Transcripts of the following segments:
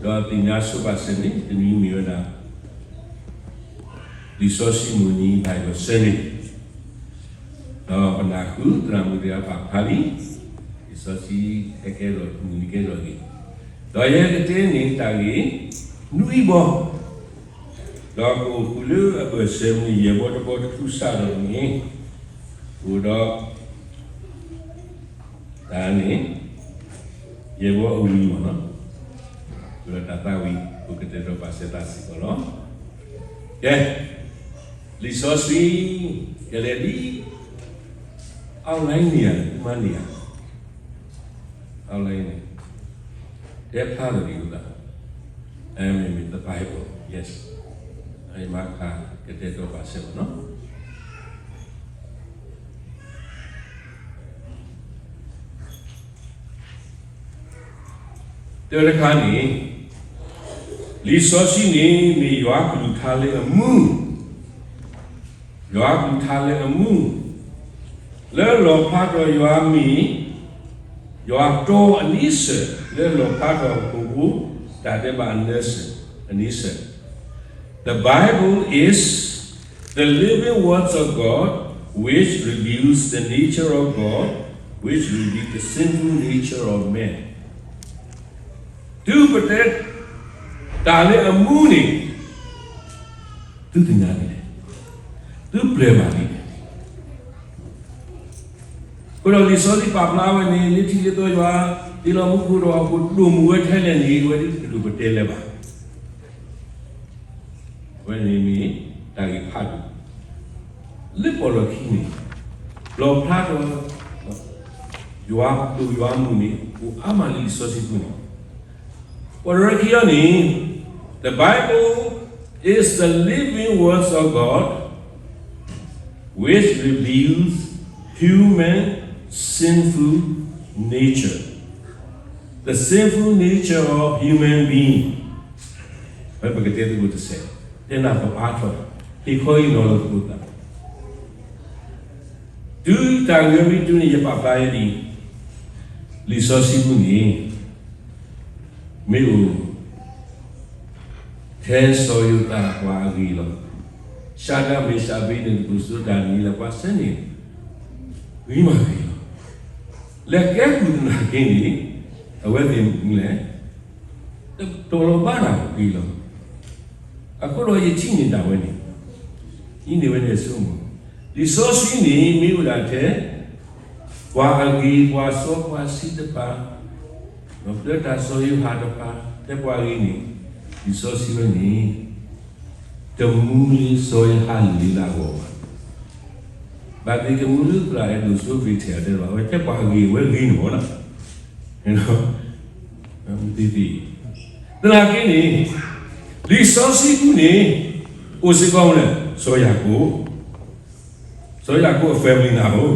ဒီးသ့ၣ်ညါဆိပာ်စၢၤန့ၣ် တနွံမ့ၢ်ဝဲဒၣ် လံာ်စီဆှံမုၢ်နံၤ Bible Sunday ဒီးပနၢ်ဟူသရၣ်မုၣ်တဂၤပာ်ဖျါလံ, လံာ်စီဆှံဟဲကဲထီၣ်မုၢ်နံၤကဲထီၣ်ဂ့ၤ, ဒီးယကတဲန့ၢ်တၢ်ဂ့ၢ်နွံဘီ ဒီးကအိၣ်ဃုာ်လၢအဘၢၣ်စၢၤမုၢ်ယဲၢ်ဘီတဘီတဖုစးထီၣ်န့ၣ် အိၣ်ဒီး တၢ်န့ၣ် ယဲၢ်ဘီအဝံၤမ့ၢ်နီၤ, အိၣ်ဒီးတၢ်သးဝံၣ် ပကတဲာ်ကတီၤပာ်စၢၤသးစ့ၢ်ကီးလီၤ. ကဲ, လံာ်စီဆှံ ကလဲၤဒ် online န့ၣ်ဧါ မၤန့ၢ်ဧါ online န့ၣ် တဲဖျါလီၤဒံးအသး, မ့မ့ၢ် the Bible, yes, မၤခါ ကတဲာ်ကတီၤပာ်စၢၤမ့ၢ်နီၤ. တၢ်တခါန့ၣ် လံာ်စီဆှံန့ၣ် မ့ၢ်ယွၤကလုၢ်ကထါလၢအမူ, ယွၤကလုၢ်ကထါလၢအမူ, လၢလီၣ်ဖျါထီၣ်ယွၤမ့ၢ် ယွၤတီအနံၤဆၢၣ် လၢလီၣ်ဖျါထီၣ်အဖီခိၣ် တၢ်ဒဲးဘးအနံၤဆၢၣ်, အနံၤဆၢၣ်. The Bible is the living words of God, which reveals the nature of God, which reveals the sinful nature of man. တုၤပတဲ တၢ်လၢအမူန့ၣ် သုသ့ၣ်ညါန့ၣ်လဲၣ်, သုပျဲၢ်ဘၣ်န့ၣ်လဲၣ်. အဃိဒီးလံာ်စီဆှံပာ်ဖျါဝဲန့ၣ် လၢထံးလၢသီယွၤ တ့လီၤမူခိၣ်ဒီးအဃိ ဒိၣ်မူဝဲထဲလဲၣ်န့ၣ် အဝဲဒၣ်တဒိၣ်ပတဲလၢၤဘၣ်. အဝဲန့ၣ်မ့ၢ် တၢ်ဂ့ၢ်ဖးဒိၣ် လၢပီၣ်လဲၣ်ခံန့ၣ် လီၣ်ဖျါထီၣ် ယွၤဒိၣ်ယွၤမုၢ်န့ၣ် အိၣ်အါမးလၢလံာ်စီဆှံပူၤန့ၣ်, ပီၣ်လဲၣ်ခံအံၤန့ၣ် the Bible is the living words of God which reveals human sinful nature, the sinful nature of human being. ဝဲပကတဲသကိးတစဲး, တဲနၢ်ပၢၢ်အါထီၣ်, ဟ့ၣ်ခီအံၤနီၤလီၤသကိးသး တုၤတၢ်ဂ့ၢ်မ့ၢ်တုၤန့ၣ် ယပာ်ဖျါဝဲဒ်အံၤ, လံာ်စီဆှံပူၤန့ၣ် မ့ၢ်အိၣ် ထဲစီၤယိၤသးပှၤအဂ့ၢ်လီၤ. ၡၤဒြး မ့ၣ်ၡး အဘ့းနကိၤ စီၤဒၤနံးယ့လး ပှၤစဲန့ၣ် ဂ့ၤမးဂ့ၤလီၤ. လဲၤကဲကုၢ်သနာ်က့န့ၣ် အဝဲသ့ၣ်မနုၤလဲၣ် တတီၤလီၤဘၣ်တၢ်ဂ့ၤလီၤ. အဃိဒီးယထံၣ်န့ၢ်ဒၣ်ဝဲန့ၣ် ဟံးန့ၢ်ဝဲန့ၣ်အစိကမီၤ, လံာ်စီဆှံန့ၣ် မ့ၢ်အိၣ်ဒၣ်ထဲ ပှၤအဂ့ၤ ပှၤစီပှၤဆှံတဖၣ်, ဒီးပျၢၤတၢ်စီၤယိၤဟၣ်တဖၣ် ထဲပှၤဂ့ၤန့ၣ် လံာ်စီဆှံဝဲန့ၣ် တမူလၢစီၤယိၤဟၣ်လံာ်လၢအဂီၢ်ဘၣ်. ဘၣ်သ့ၣ်တမူလၢသရၣ်အဲၣ်ဒိးစိ ဘ့ၣ်ထဲၣ် အတဲဘၣ် အဝဲထဲပှၤဂ့ၤဝဲဂ့ၤန့ၣ်မ့ၢ်နီၤ သနာ်က့န့ၣ် လံာ်စီဆှံပူၤန့ၣ် အိၣ်စ့ၢ်ကီးမ့ၢ်လဲၣ် စီၤယၤကိာ်, စီၤယၤကိာ်အ family နၤဧိၤ,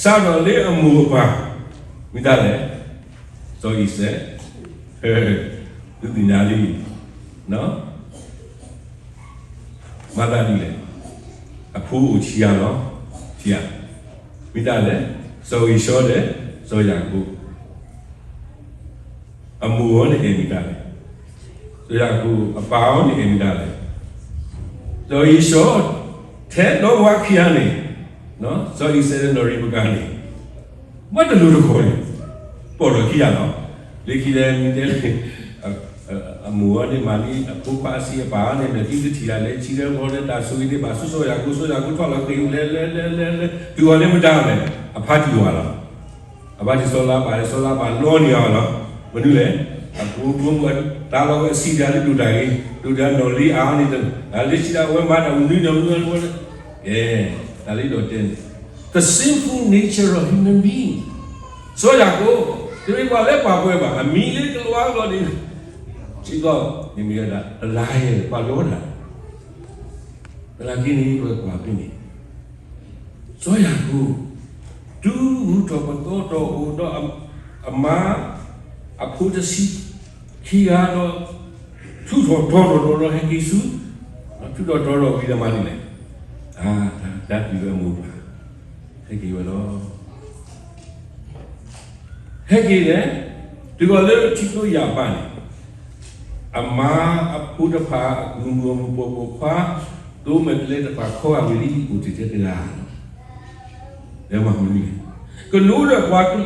စးထီၣ်လၢအမိၢ်အပၢ် မ့ၢ်တၢ်လဲၣ် စီၤအံၤစဲး, သုသ့ၣ်ညါလံ မၤသးဒ်လဲၣ်, အဖိအိၣ်ဆံးဂၤလီၤ, ဆံးဂၤ, မ့ၢ်တၢ်လဲၣ်, စီၤဧ့ၡီၤဒီး စီၤယၤကိာ်, အမိၢ်အီၤန့ၣ်အဲၣ်မ့ၢ်တၢ်လဲၣ်, စီၤယၤကိာ်အပၢ်အီၤန့ၣ်အဲၣ်မ့ၢ်တၢ်လဲၣ်, စီၤဧ့ၡီၤ ထဲဒီဝါခံဂၤန့ၣ်, စီၤအံၤစဲးဒီးနီၢ်ရံးဘကၤန့ၣ် ဘၣ်တလိၤတဃီၤန့ၣ်, ပီၣ်လဲၣ်ခံဂၤလီၤ, လၢခံလၢမ့ၢ်တဲလၢ အမိၢ်အီၤန့ၣ်မၤန့ၢ်အဖိခွါအဆံး အပၢ်အီၤန့ၣ် မ့ၢ်ကံကထံၣ်ဂၤလဲၤဆံးလၢဂီၤလၢတၢ်ဆိၣ်ဂ့ၤန့ၣ် ဘၣ်ဆိၣ်စီၤယၤကိာ် စီၤယၤကိာ်ထီၣ်လီၤဃ့ၢ်လဲၤလဲၤလဲၤလဲၤလဲၤ တုၤအီၤလၢမတၤလဲၣ် အဖါတံၢ်ဝၤလီၤ, အဖါတံၢ်စီၤလါပၤ စီၤလါပၤလီန့ၢ်အီၤလီၤ, မနုၤလဲၣ်, အဖိဖိမုၣ်တၢ်လီၤဝဲအဆံးတဂၤလၢဒိၣ်တၢ်ဂ့ၤ ဒိၣ်တၢ်နီၢ်လံအါအီၤန့ၣ် လၢဆံးတၢ်ဝဲမၤတၢ်မနုၤနီၢ်မနုၤဝဲလဲၣ်, ကဲ, တၢ်လၢဒီးတဲန့ၣ် the sinful nature of human being, စီၤယၤကိာ် တမ့ၢ်ပှၤလၢပှၤပှဲၤဘၣ် အမံၤလၢကလီကလီန့ၣ်, စ့ၢ်ကီး မ့ၢ်မ့ၢ်ဝဲဒၣ် တလါယဲၢ် ပှၤလီတၢ်, သနာ်က့န့ၣ် ပကွၢ်ဖဲန့ၣ် စီၤယၤကိာ် တုၤဂုၤထီၣ်ပသီထီၣ်အိၣ်ဒီးအမါ အဖိတဆံခံဂၤဒီး ထူးထီၣ်တီၤထီၣ်ဒီးဟဲက့ၤဆူ ထူးထီၣ်တီၤထီၣ်ဝံၤဒီးမၤဒ်လဲၣ်, အတၢ်တုၤဝဲအမိၢ်ပၢ် ဟဲက့ၤဝဲလီၤ. ဟဲက့ၤလဲၣ်, တုၤဃီၤလၢထံကျိယၢ်ဘးန့ၣ်, အမါအဖိတဖၣ် အကုၢ်မုၣ်အမုၣ်ပိာ်မုၣ်ခွါ သိမဲာ်တဲးလဲးတဖၣ်ခီဂာ်ဝံၤလံ အိၣ်တ့ၢ်ထဲတဂၤ လၢမၤမနုၤလဲၣ်. ကနိဒီးပှၤ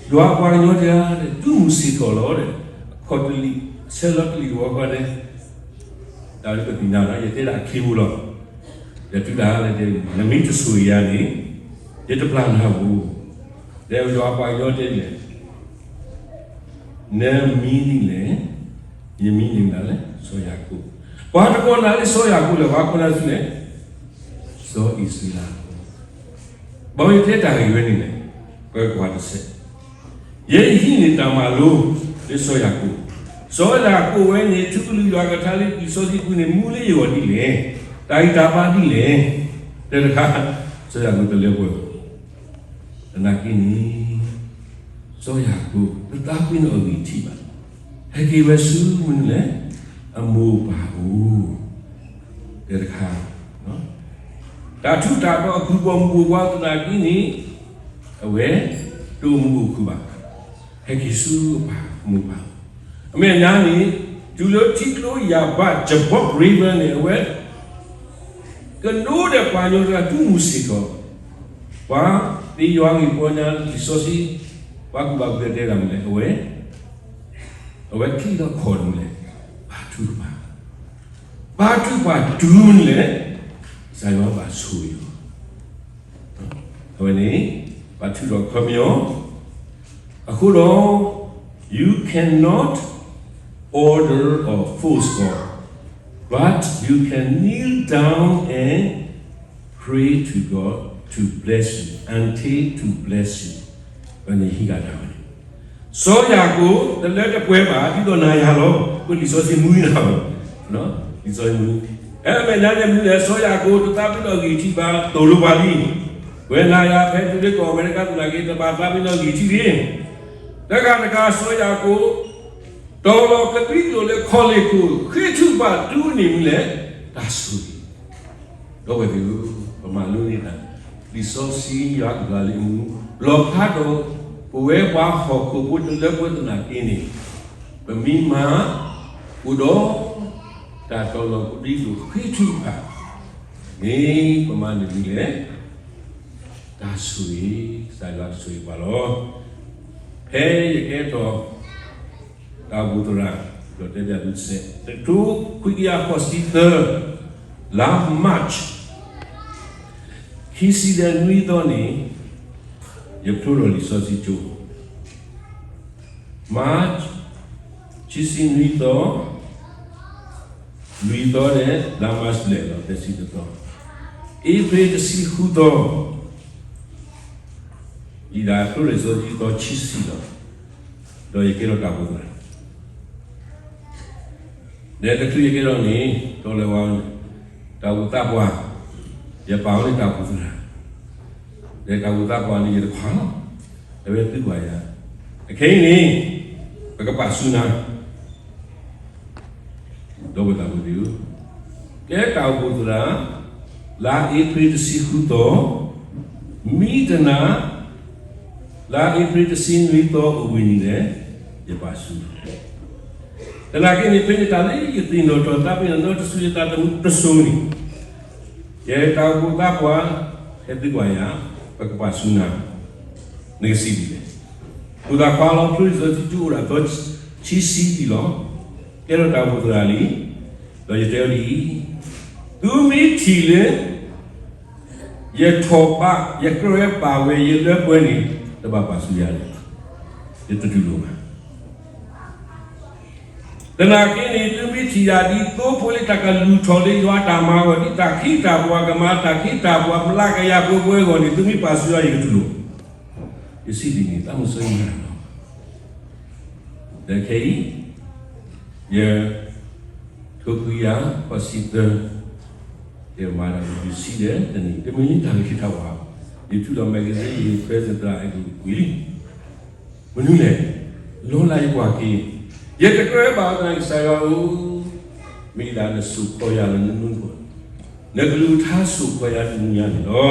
ယွၤအပှၤကညီတဲဒၣ် တူၢ်မုၢ်ဆ့ၣ်ထီၣ်လီၤဒီး အခီၣ်တလံာ် အဆဲးလီၤတလံာ်တဝီဃီဒီး တၢ်လၢပသ့ၣ်ညါလီၤ ယတဲဒၣ်အခ့အပူၤလီၤ. ဒီးတုၤဒၣ်လဲာ်တဲ နမ့ၢ်တဆိၣ်ဂ့ၤယၤန့ၣ် ယတပျၢ်နၤဘၣ်. ဒီးယွၤအပှၤကညီတဲဒ်လဲၣ် နမံၤဒ်လဲၣ်, ယမံၤန့ၣ်မနုၤလဲၣ် စီၤယၤကိာ်. ပှၤတကိးနၤလၢစီၤယၤကိာ်လဲၣ်, ပှၤကိးနၤဆူလဲၣ်, စီၤအံၣ်စရ့လးအဖိ. ဘၣ်မနုၤယတဲတၢ်ဂ့ၢ်ဝဲန့ၣ်လဲၣ်, ပကွၢ်တစဲး, ယဲယဟံးန့ၢ်တၢ်မၤလိလၢစီၤယၤကိာ်, စီၤယၤကိာ်ဝဲန့ၣ် ထံကလုၢ်ယွၤကထါလၢလံာ်စီဆှံပူၤန့ၣ် မူလၢယဂီၢ်ဒ်လဲၣ်, တၢ်ဂံၢ်တၢ်ဘါဒ်လဲၣ်, တဲတခါ, စီၤယၤကိာ်တလၢပှဲၤဘၣ်. သနာ်က့န့ၣ် စီၤယၤကိာ် တသးပ့ၤနီၣ်အဂံၢ်ထံးဘၣ်. ဟဲက့ၤဝဲဆူမနုၤလဲၣ်, အမိၢ်အပၢ်အအိၣ်, တဲတခါ, တၢ်ထူးတၢ်တီၤအကုၢ်ပိာ်မုၣ်ပိာ်ခွါသနာ်က့န့ၣ် အဝဲတအိၣ်မူအိၣ်ခုၣ်ဘၣ်. ဟဲက့ၤဆူအပၢ်အမိၢ်ပၢ်, အမဲာ်ညါန့ၣ် တုၤလၢထံကျိယၤဘး Jabbok River န့ၣ် အဝဲ ကနိဒီးပှၤကညီတဂၤ တူၢ်မုၢ်ဆ့ၣ်ထီၣ်, ပှၤသ့ယွၤဂ့ၢ်ပီညါလံာ်စီဆှံ, ပှၤကူၣ်ဘၣ်ကူၣ်သ့တဲဒၣ်မနုၤလဲၣ်, အဝဲ, အဝဲချံးထီၣ်ခီၣ်တမနုၤလဲၣ်, ဘါထုကဖၣ်, ဘါထုကဖၣ်တုၤမနုၤလဲၣ်, ကစၢ်ယွၤဘၣ်ဆိၣ်ဂ့ၤအီၤ. အဝဲန့ၣ် ဘါထုကဖၣ်ခီပညီ, အဃိဒီး you cannot order or force God, but you can kneel down and pray to God to bless you, until to bless you. အဝဲန့ၣ်ဟံးဃာ်တၢ်ဝဲန့ၣ် စီၤယၤကိာ် တလၢတပှဲၤဘၣ် ဒ်သိးနၤယၤလီၤ. ပလံာ်စီဆှံမူနၤလီၤ, လံာ်စီဆှံမူ, အမဲာ်ညါန့ၣ်မနုၤလဲၣ်, စီၤယၤကိာ်တသးပ့ၤနီၣ်ဂံၢ်ထံးဘၣ် သိၣ်လိပှၤလံ. ပဝဲနၤယၤဖဲတုၤလၢကီၢ်အမဲရကၤသနာ်က့ တဘၣ်သးပ့ၤနီၣ်ဂံၢ်ထံးတဂ့ၤ. တဂၤတဂၤစီၤယၤကိာ် တီၤလီၤကဒွံကျိာ်လၢခီၣ်လ့ၢ်ခိၣ် ဃ့ထုကဖၣ်တုၤန့ၣ်မနုၤလဲၣ်, တၢ်ဆိၣ်ဂ့ၤ ဒီပုၢ်ဝဲၢ်သ့ၣ်ဧၢ, ပမၤလိန့ၢ်တၢ် လံာ်စီဆှံယွၤအကလုၢ်လၢအမူ လီၤဖျါဒီး ပဝဲပှၤဟီၣ်ခိၣ်ဖိတလၢပှဲၤသနာ်က့န့ၣ်, ပမ့ၢ်မၤ အိၣ်ဒီး တၢ်တီၤလီၤကဒွံကျိာ်ဃ့ထုကဖၣ်န့ၣ် ပမၤန့ၢ်မနုၤလဲၣ်, တၢ်ဆိၣ်ဂ့ၤ, ကစၢ်ယွၤကဆိၣ်ဂ့ၤပှၤလီၤ. ဖဲယကဲထီၣ် တၢ်အိၣ်ဖှိၣ်သရၣ်, ဒီးတဲဘၣ်သုတစဲး, တကထိခွံကယၤဃိးဆံသၢ လါ March ခံဆံဒီးနွံသီန့ၣ် ယဖျိထီၣ်လံာ်စီဆှံကၠိ, March ခံဆံနွံသီ, လွံၢ်သီန့ၣ် လါ March လဲၣ်လီၤ သၢဆံတသီ, April တဆံဃုသီ ယဒၣ်ဖျိထီၣ်လံာ်စီဆှံကၠိသီခံဆံလီၤ. ဒီးယကဲထီၣ်တၢ်အိၣ်ဖှိၣ်သရၣ်, ဒီးတချုးယကဲထီၣ်န့ၣ် တီလဲၤဝါ တၢ်အိၣ်ဖှိၣ်သးပှၢ်, ယပာ်ဝဲန့ၣ်တၢ်အိၣ်ဖှိၣ်သရၣ်, ဒီးတၢ်အိၣ်ဖှိၣ်သးပှၢ်န့ၣ် ယတခွါလီၤ, အဝဲသံကွၢ်ယၤ, အခဲအံၤန့ၣ် ပကပာ်ဆူနၤ ဒီပုၢ်ဝဲၢ်သ့ၣ်ဧၢ, ကဲတၢ်အိၣ်ဖှိၣ်သရၣ်, လါ April တဆံဃုသီ, မံတနၤ, လါ April တဆံနွံသီအိၣ်ဘှံးနံၤန့ၣ် ယပာ်ဆူ, သနာ်က့န့ၣ် ဖဲန့ၣ်တၢ်လၢယသ့ၣ်နီၣ်ထီၣ်သးပ့ၤနီၣ်နီတစုယသးသမူတစိၤန့ၣ်, ယတၢ်အိၣ်ဖှိၣ်သးပှၢ် ဟဲသံကွၢ်ယၤ, ပကပာ်ဆူနၤ, နကစံးဒ်လဲၣ်. အိၣ်သးခွါလီၤ ဖျိလံာ်စီဆှံကၠိအိၣ်ဒၣ်သီခံဆံဒံးလီၤ, ကဲထီၣ်တၢ်အိၣ်ဖှိၣ်သရၣ်လံ, ဒီးယတဲအီၤဒ်အံၤ, သုမ့ၢ်ထံၣ်လၢ ယထီၣ်ဘး ယကြၢးပာ်ဝဲ ယလၢပှဲၤန့ၣ် တဘၣ်ပာ်ဆူယၤန့ၣ်, ယတတူၢ်လိာ်ဘၣ်. သနာ်က့န့ၣ် သုမ့ၢ်ထံၣ်ယၤဒ်သိဖိလၢတၢ်ကလုၢ်ထီၣ်လၢယွၤအတၢ်မၤအဂီၢ် ဒ်တၢ်ခ့တၢ်ပှၤကမၤ တၢ်ခ့တၢ်ပှၤမျးကယၤပှဲၤပှဲၤအဂီၢ်န့ၣ် သုမ့ၢ်ပာ်ဆူယၤ ယကတူၢ်လိာ်, ယစံးဒ်န့ၣ် သးမုၢ်စီဆှံမၤလီၤ. ဒီးခဲအံၤ ယ ထိခွံကယၤဃိးဆံသၢ, ယမၤတၢ်တဆံဒီးတနံၣ်, တမ့ၢ်တၢ်ဂ့ၤထီၣ်ဘၣ်, ယထူးဒီး magazine ယ president သရၣ်အဲၣ်ဒိးကွံာ်လံ, မနုၤလဲၣ်, လီၤလးယကွၢ်က့ၤ, ယတကြၢးဘၣ်သနာ်က့ ကစၢ်ယွၤဧၢ, မ့ၢ်ဒၣ်နစိာ်ခီယၤလၢနမူခိၣ်, နကလုၢ်ကထါစိာ်ခီယၤတနံၤညါန့ၣ်လီၤ.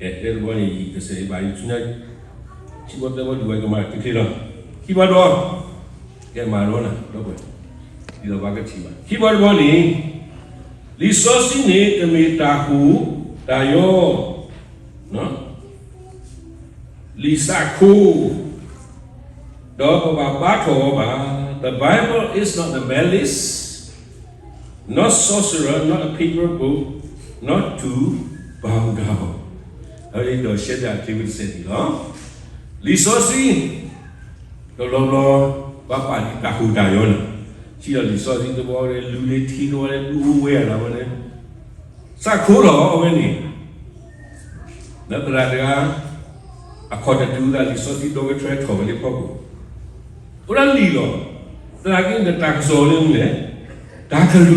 ကဲ တဲတဘျီန့ၣ် ယကစဲးဘၣ်ယဆူညါ ထံဘီသၢဘီဒုးဝဲကမၤတချ့လီၤ. ခံဘျီဒီး ကဲမၤလီၤနၤ ဒီပုၢ်ဝဲၢ်, ဒ်သိးပကထံၣ်ဘၣ် ခံဘီတဘီန့ၣ်, လံာ်စီဆှံန့ၣ် တမ့ၢ်တၢ်ဟူးတၢ်ယီၤ လံာ်စးခိ, ဒီးပဘၣ်ဘါထီၣ်အီၤဘၣ်. The Bible is not a malice, not sorcerer, not a paper book, not to bow down. အဝဲဒီးရှဲဒၣ်ထံဝံတစဲးန့ၣ်လီၤ. လံာ်စီဆှံ တဘျီဘျီ ပှၤပာ်ဒ်တၢ်ဟူးတၢ်ယီၤန့ၣ်, ထံၣ်ဒီးလံာ်စီဆှံတဘီဒီး လူၤလၢထံတဘီဒီး ဒုးအိၣ်ဝဲဒၣ်လီၤဝဲန့ၣ်, စးခိလီၤအဝဲန့ၣ်, ဒီးသရၣ်တဂၤ အခီၣ်တတုၤသး လံာ်စီဆှံဒီကထၢထီၣ်ဝဲလၢဖီခိၣ် အိၣ်ဒၣ်လံာ်လီၤ. သနာ်က့န့ၣ် တၢ်ကစီၣ်လၢမနုၤလဲၣ်, တၢ်ကလုၢ်ဃီ,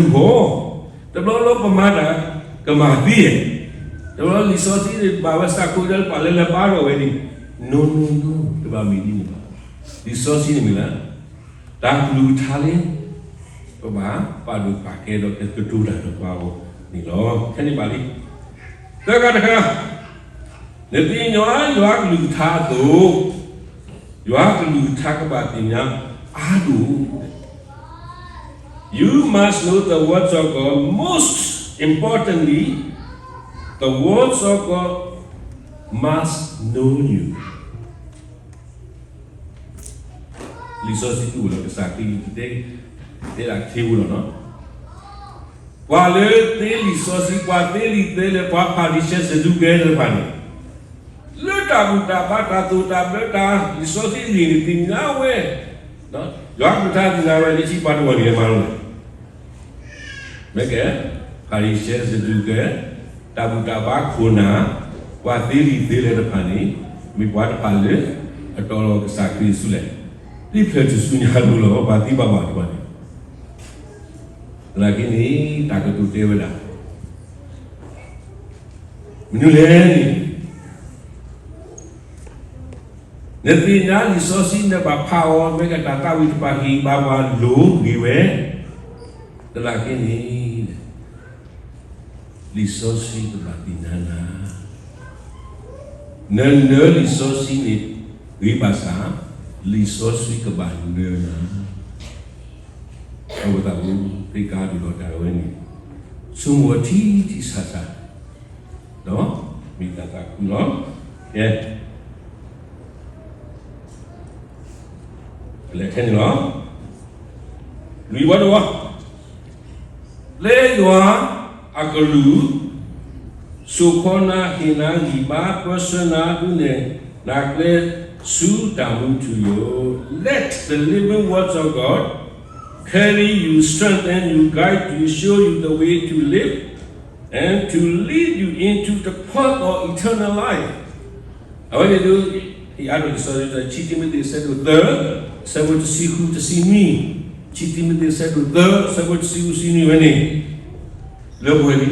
တဘျီလၢပမၤတၢ်ကမၤသ့ဧါ, တဘျီလံာ်စီဆှံန့ၣ် ဘၣ်ဝဲစးခိဒၣ်လၢပာ်လၢလၢဘါထီၣ်ဝဲန့ၣ်, နိနိနိ တဘၣ်မ့ၢ်ဒ်န့ၣ်ဘၣ်. လံာ်စီဆှံန့ၣ်မ့ၢ်လၢ တၢ်ကလုၢ်ကထါလၢ ပဘၣ်ပာ်ဒိၣ်ပာ်ကဲဒီးကတိၤတၢ်ဒီးပှၤအဂီၢ်န့ၣ်လီၤ. ခဲန့ၣ်ဘၣ်လံ. သၢခါတခါ, နသ့ၣ်ညါယွၤကလုၢ်ကထါအသိး, ယွၤကလုၢ်ကထါကဘၣ်သ့ၣ်ညါအါဒိၣ်. You must know the words of God. Most importantly, the words of God must know you. လံာ်စီဆှံတူၢ်လီၤကစၢ်ခရံာ်တဲ, တဲဒၣ်ခ့ဝဲလီၤနီၤ. ပှၤလၢသ့လံာ်စီဆှံ, ပှၤသ့လံာ်သ့လဲၢ်, ပှၤဖၤရံၤၡဲ စဒူးကဲတဖၣ်န့ၣ်, လၢတၢ်ဘူၣ်တၢ်ဘါတၢ်သိၣ်တၢ်ဘျၢတၢ်လံာ်စီဆှံအဂ့ၢ်န့ၣ် သ့ၣ်ညါဝဲ, ယွၤကလုၢ်ကထါသ့ၣ်ညါဝဲ လၢခံပှၤတဂၤန့ၣ်လဲၤမၤလိာ် မ့ၢ်ကဲ, ဖၤရံၤၡဲ စဒူးကဲ, တၢ်ဘူၣ်တၢ်ဘါခိၣ်နၢ်, ပှၤသ့လံာ်သ့လဲၢ်တဖၣ်န့ၣ်, မ့ၢ်ပှၤတဖၣ်လၢ အတီလီၤကစၢ်ခရံာ်ဆူလဲၣ်, သ့ဖျၢၣ်ထူၣ်စုညါလိၤလီၤ, ပှၤသ့ဘၣ်ဘၣ်တဖၣ်န့ၣ်, သနာ်က့န့ၣ် တၢ်ကတိၤတဲဝဲဒၣ် မနုၤလဲၣ်န့ၣ်, နသ့ၣ်ညါလံာ်စီဆှံ နဘၣ်ဖးအီၤ, မ့ၢ်ကတၢ်သးဝံၣ်တဖၣ်ဟ့ၣ်ဘၣ်ပှၤလိၤဂ့ၤဝဲ, သနာ်က့န့ၣ် လံာ်စီဆှံကဘၣ်သ့ၣ်ညါနၤ, နနၢလံာ်စီဆှံန့ၣ် ဂ့ၤဘၣ်ဆၣ်, လံာ်စီဆှံကဘၣ်နၢနၤ, အဝဲသတး သ့ၣ်ကါဒိၣ်ဒီးတၢ်ဝဲန့ၣ်, ဆိကမိၣ်ထံထံဆးဆး, ဒီးမ့ၢ်တၢ်သးခုလီၤ. ကဲ, ကလဲၤထဲန့ၣ်လီၤ. လွံၢ်ဘီတဘီ, လၢယွၤအကလုၢ် စိာ်ခီနၤ ဟ့ၣ်နၤဂံၢ်ဘါ ပၢဆှၢနၤ ဒုးနဲၣ်နၤကျဲ ဆူတၢ်မူထူယိာ်, Let the living words of God carry you, strengthen you, guide you, show you the way to live, and to lead you into the path of eternal life. အဝဲန့ၣ်ဒုး ဟ့ၣ်အါထီၣ်လံာ်စီဆှံ ခံတံၤမသ့း အဆၢဒိၣ်သၢ, အဆၢဖိတဆံဃု တဆံနွံ, ခံတံၤမသ့း အဆၢဒိၣ်သၢ အဆၢဖိတဆံဃု တဆံနွံဝဲန့ၣ်, လၢပှဲၤလံ,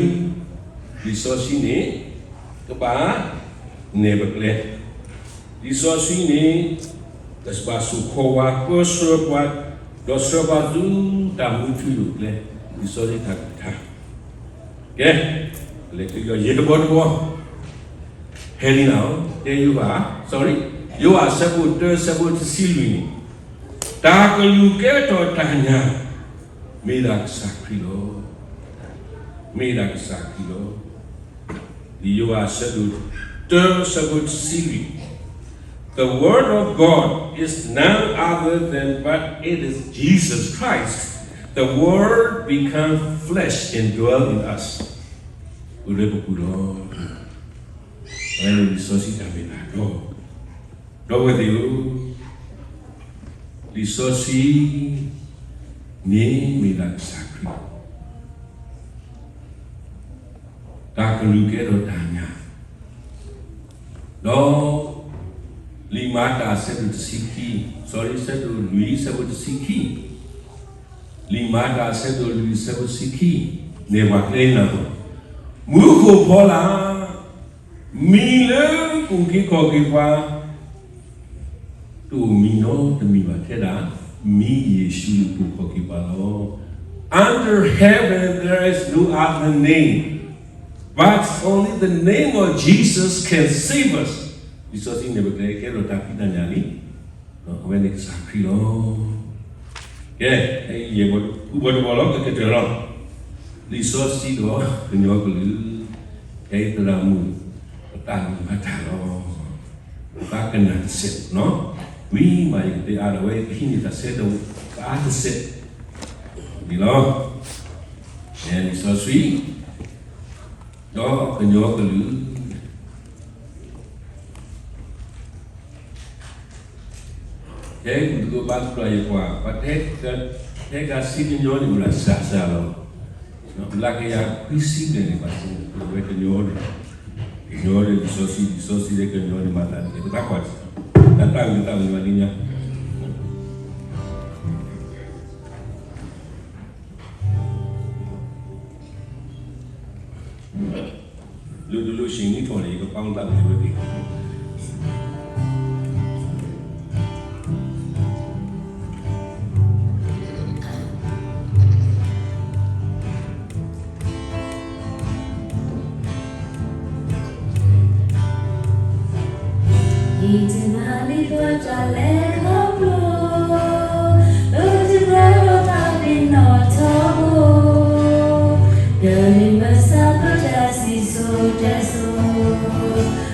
လံာ်စီဆှံန့ၣ် ကဘၣ်နဲၣ်ပကျဲ, လံာ်စီဆှံန့ၣ် ကဘၣ်စိာ်ခီပှၤ ပၢဆှၢပှၤ, ဒီးဆှၢပှၤဆူတၢ်မူထူယိာ်ကျဲ, လံာ်စီဆှံတၢ်ကလုၢ်ကထါ. ကဲ, လဲၤတုၤဒီးယဲၢ်တဘီတဘီ, ဖဲန့ၣ်လီၤ, ကဲယိၤဟၣ်, sorry, ယိၤဟၣ်အဆၢဖိတၢ အဆၢဖိတဆံလွံၢ်န့ၣ်, တၢ်ကလုၢ်ကဲထီၣ်တၢ်ညၣ် မ့ၢ်ဒၣ်ကစၢ်ခရံာ်လီၤ. မ့ၢ်ဒၣ်ကစၢ်ခရံာ်လီၤ. လံာ်ယိၤဟၣ်အဆၢဒိၣ်တၢ အဆၢဖိတဆံလွံၢ်, The word of God is none other than but it is Jesus Christ. The word become flesh and dwell in us. ပလၢပပူၤလီၤ. လံာ်စီဆှံတၢ်မ့ၢ်တၢ်တီ ဒီပုၢ်ဝဲၢ်သ့ၣ်ဧၢ, လံာ်စီဆှံန့ၣ်မ့ၢ်ဒၣ်ကစၢ်ခရံာ်, တၢ်ကလုၢ်ကဲထီၣ်တၢ်ညၣ်, ဒီးလံာ်မၤတၢ်အဆၢဒိၣ်တဆံခံ, sorry, အဆၢဒိၣ်လွံၢ် အဆၢဖိတဆံခံ, လံာ်မၤတၢ်အဆၢဒိၣ်လွံၢ် အဆၢဖိတဆံခံ, နဲၣ်ပှၤကျဲနၤလီၤ. မူခိၣ်ဖီလာ် မံၤလၢပူၤက့ၤခီၣ်က့ၤပှၤ တအိၣ်မံၤနီတမံၤဘၣ်ထဲဒၣ် မံၤယ့ၣ်ၡူးအပူၤခီၣ်က့ၤပှၤလီၤ. Under heaven there is no other name but only the name of Jesus can save us. လံာ်စီဆှံန့ၣ် ပကတဲကဲထီၣ်တၢ်ဖံးတၢ်ညၣ်လံ, အဝဲန့ၣ်ကစၢ်ခရံာ်လီၤ. ကဲ ကဲ, ဖဲအံၤယဲၢ်ဘီတဘီလီၤ ကကတၢၢ်လီၤ. လံာ်စီဆှံဒီးကညီကလုာ်, ဖဲအံၤသရၣ်မုၣ် ပသးမုာ်ဘၣ်တၢ်လီၤ. ပသးကနၣ်တစဲးနီၤ, ဝံၤမးယကတဲအါဒီးဝဲ ကဟံးန့ၢ်တၢ်ဆၢကတီၢ် ပအါတစဲးန့ၣ်လီၤ. လံာ်စီဆှံ ဒီးကညီကလုာ် ဖဲဂုၢ်သကိးဘါသကိးယကွၢ်, ပှၤတဲကစံးကညီန့ၣ် အိၣ်ဒၣ်စှၤစှၤလီၤ. လၢကယၤခွံဆံဘျဲၣ်န့ၣ် ပှၤစံးဝဲကညီန့ၣ်, ကညီန့ၣ် လံာ်စီဆှံ, လံာ်စီဆှံလၢကညီန့ၣ် မၤသးဒ်လဲၣ် ပသးကွၢ်, တၢ်သးဝံၣ်သးဝံၣ်မးဒ်ညါ လၢတလိၣ်ဆ့ၣ်နီၤထီၣ်န့ၣ် ယကပာ်သးဝံၣ်ဝဲသ့ၣ် ယတနၢ်လံပတၢ်လဲၤခီဖျိ, ပတကြၢးဒီးသးပ့ၤနီၣ်ထီဘိ, ကလံၤမုၢ်ဆါပတၢ်စံၣ်စိၤတဲစိၤ,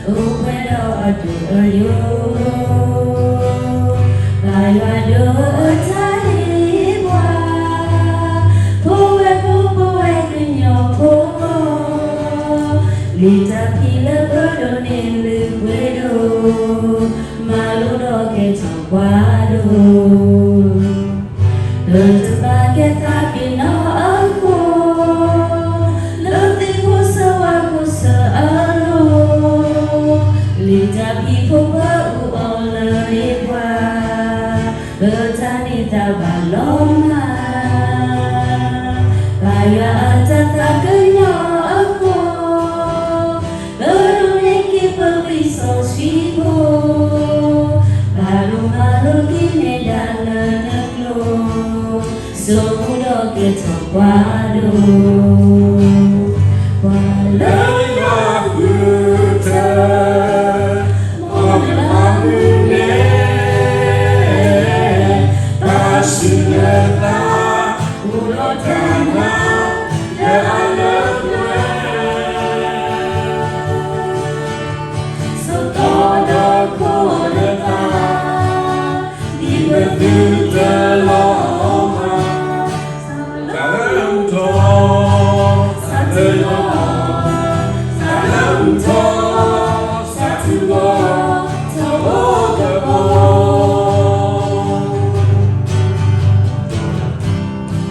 အိၣ်ပှဲၤဒီးအဒိၣ်အယိာ်, ဘၣ်ယွၤဒိးအတၢ်ဟ့ၣ်ပှၤ, ဖိဝဲဖိ ဖိဝဲကညီဖိ, လံာ်တၢ်ဖံးလၢပဒိးန့ၢ်လုၢ်ပှ့ၤဒိၣ်, မၤလိဒီးကဲထီၣ်ပှၤဒိၣ်, လၢတဘၣ်ကဲသးပ့ၤနီၣ်အဃိ, လၢသ့ၣ်ဖိဆၢဝါဖိဆၢအလိၤ, လံာ်တၢ်ဖံးဖိပှၤအူအီၣ်လၢအ့ၣ်ပှၤ, လၢတၢ်န့ၢ်သါဘၣ်လီၤမး, ဘၣ်ယွၤအတၢ်သးကညီၤအဃိ, ပဒိးန့ၢ်က့ၤပဂံၢ်စီဆှံဖိ, ဘၣ်ဒိမၤလိက့ၤန့ၢ်ဒၣ်လၢနကျိ, စိာ်မူဒီးကဲထီၣ်ပှၤဒိၣ်, ပှၤလၢယွၤဃုထၢ, မ်နဘၣ်မုာ်န့ၣ်, ဘၣ်ဆူနသး, အိၣ်ဒီးတၢ်နာ်, လၢအလၢပျၢၤ ဆိးသီဒီးခိးနသး, ဒ်ပသုတလီၤမၢ်,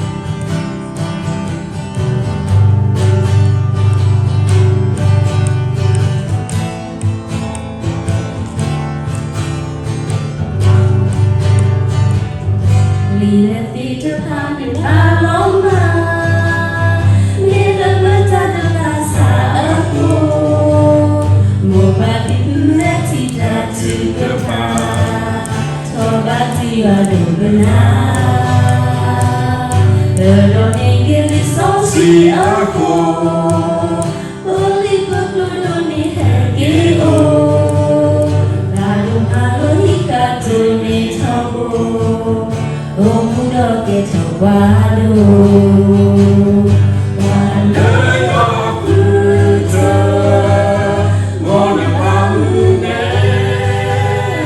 စးလၢမုၢ်ထီၣ်, စးလၢယွၤ, စးလၢမုၢ်ထီၣ်, စးထူၣ်လီၤ, ထီဘိကဘီ လံာ်လၢသ့ၣ်တဖၣ်န့ၣ်ဖးလီၤမး, မ့ၢ်လၢပတၢ်ဒိးသးစၢ်အဃိ, မိၢ်ပၢ်ဖံဖုလၢထံၣ်တၢ်ထုကဖၣ်, ထီၣ်ဘးတုၤယွၤဒိကနၣ်, ပဒိးန့ၢ်က့ၤလံာ်စီဆှံအဃိ, ပလံာ်ပကျိၤဒိးန့ၢ်ဟဲက့ၤအိၣ်, ဘၣ်ဒိမၤလိဟံးဃာ်တိၢ်န့ၢ်ထီဘိ, အိၣ်မူဒီးကဲထီၣ်ပှၤဒိၣ်, ပှၤလၢယွၤဃုထၢ, မ်နဘၣ်မုာ်န့ၣ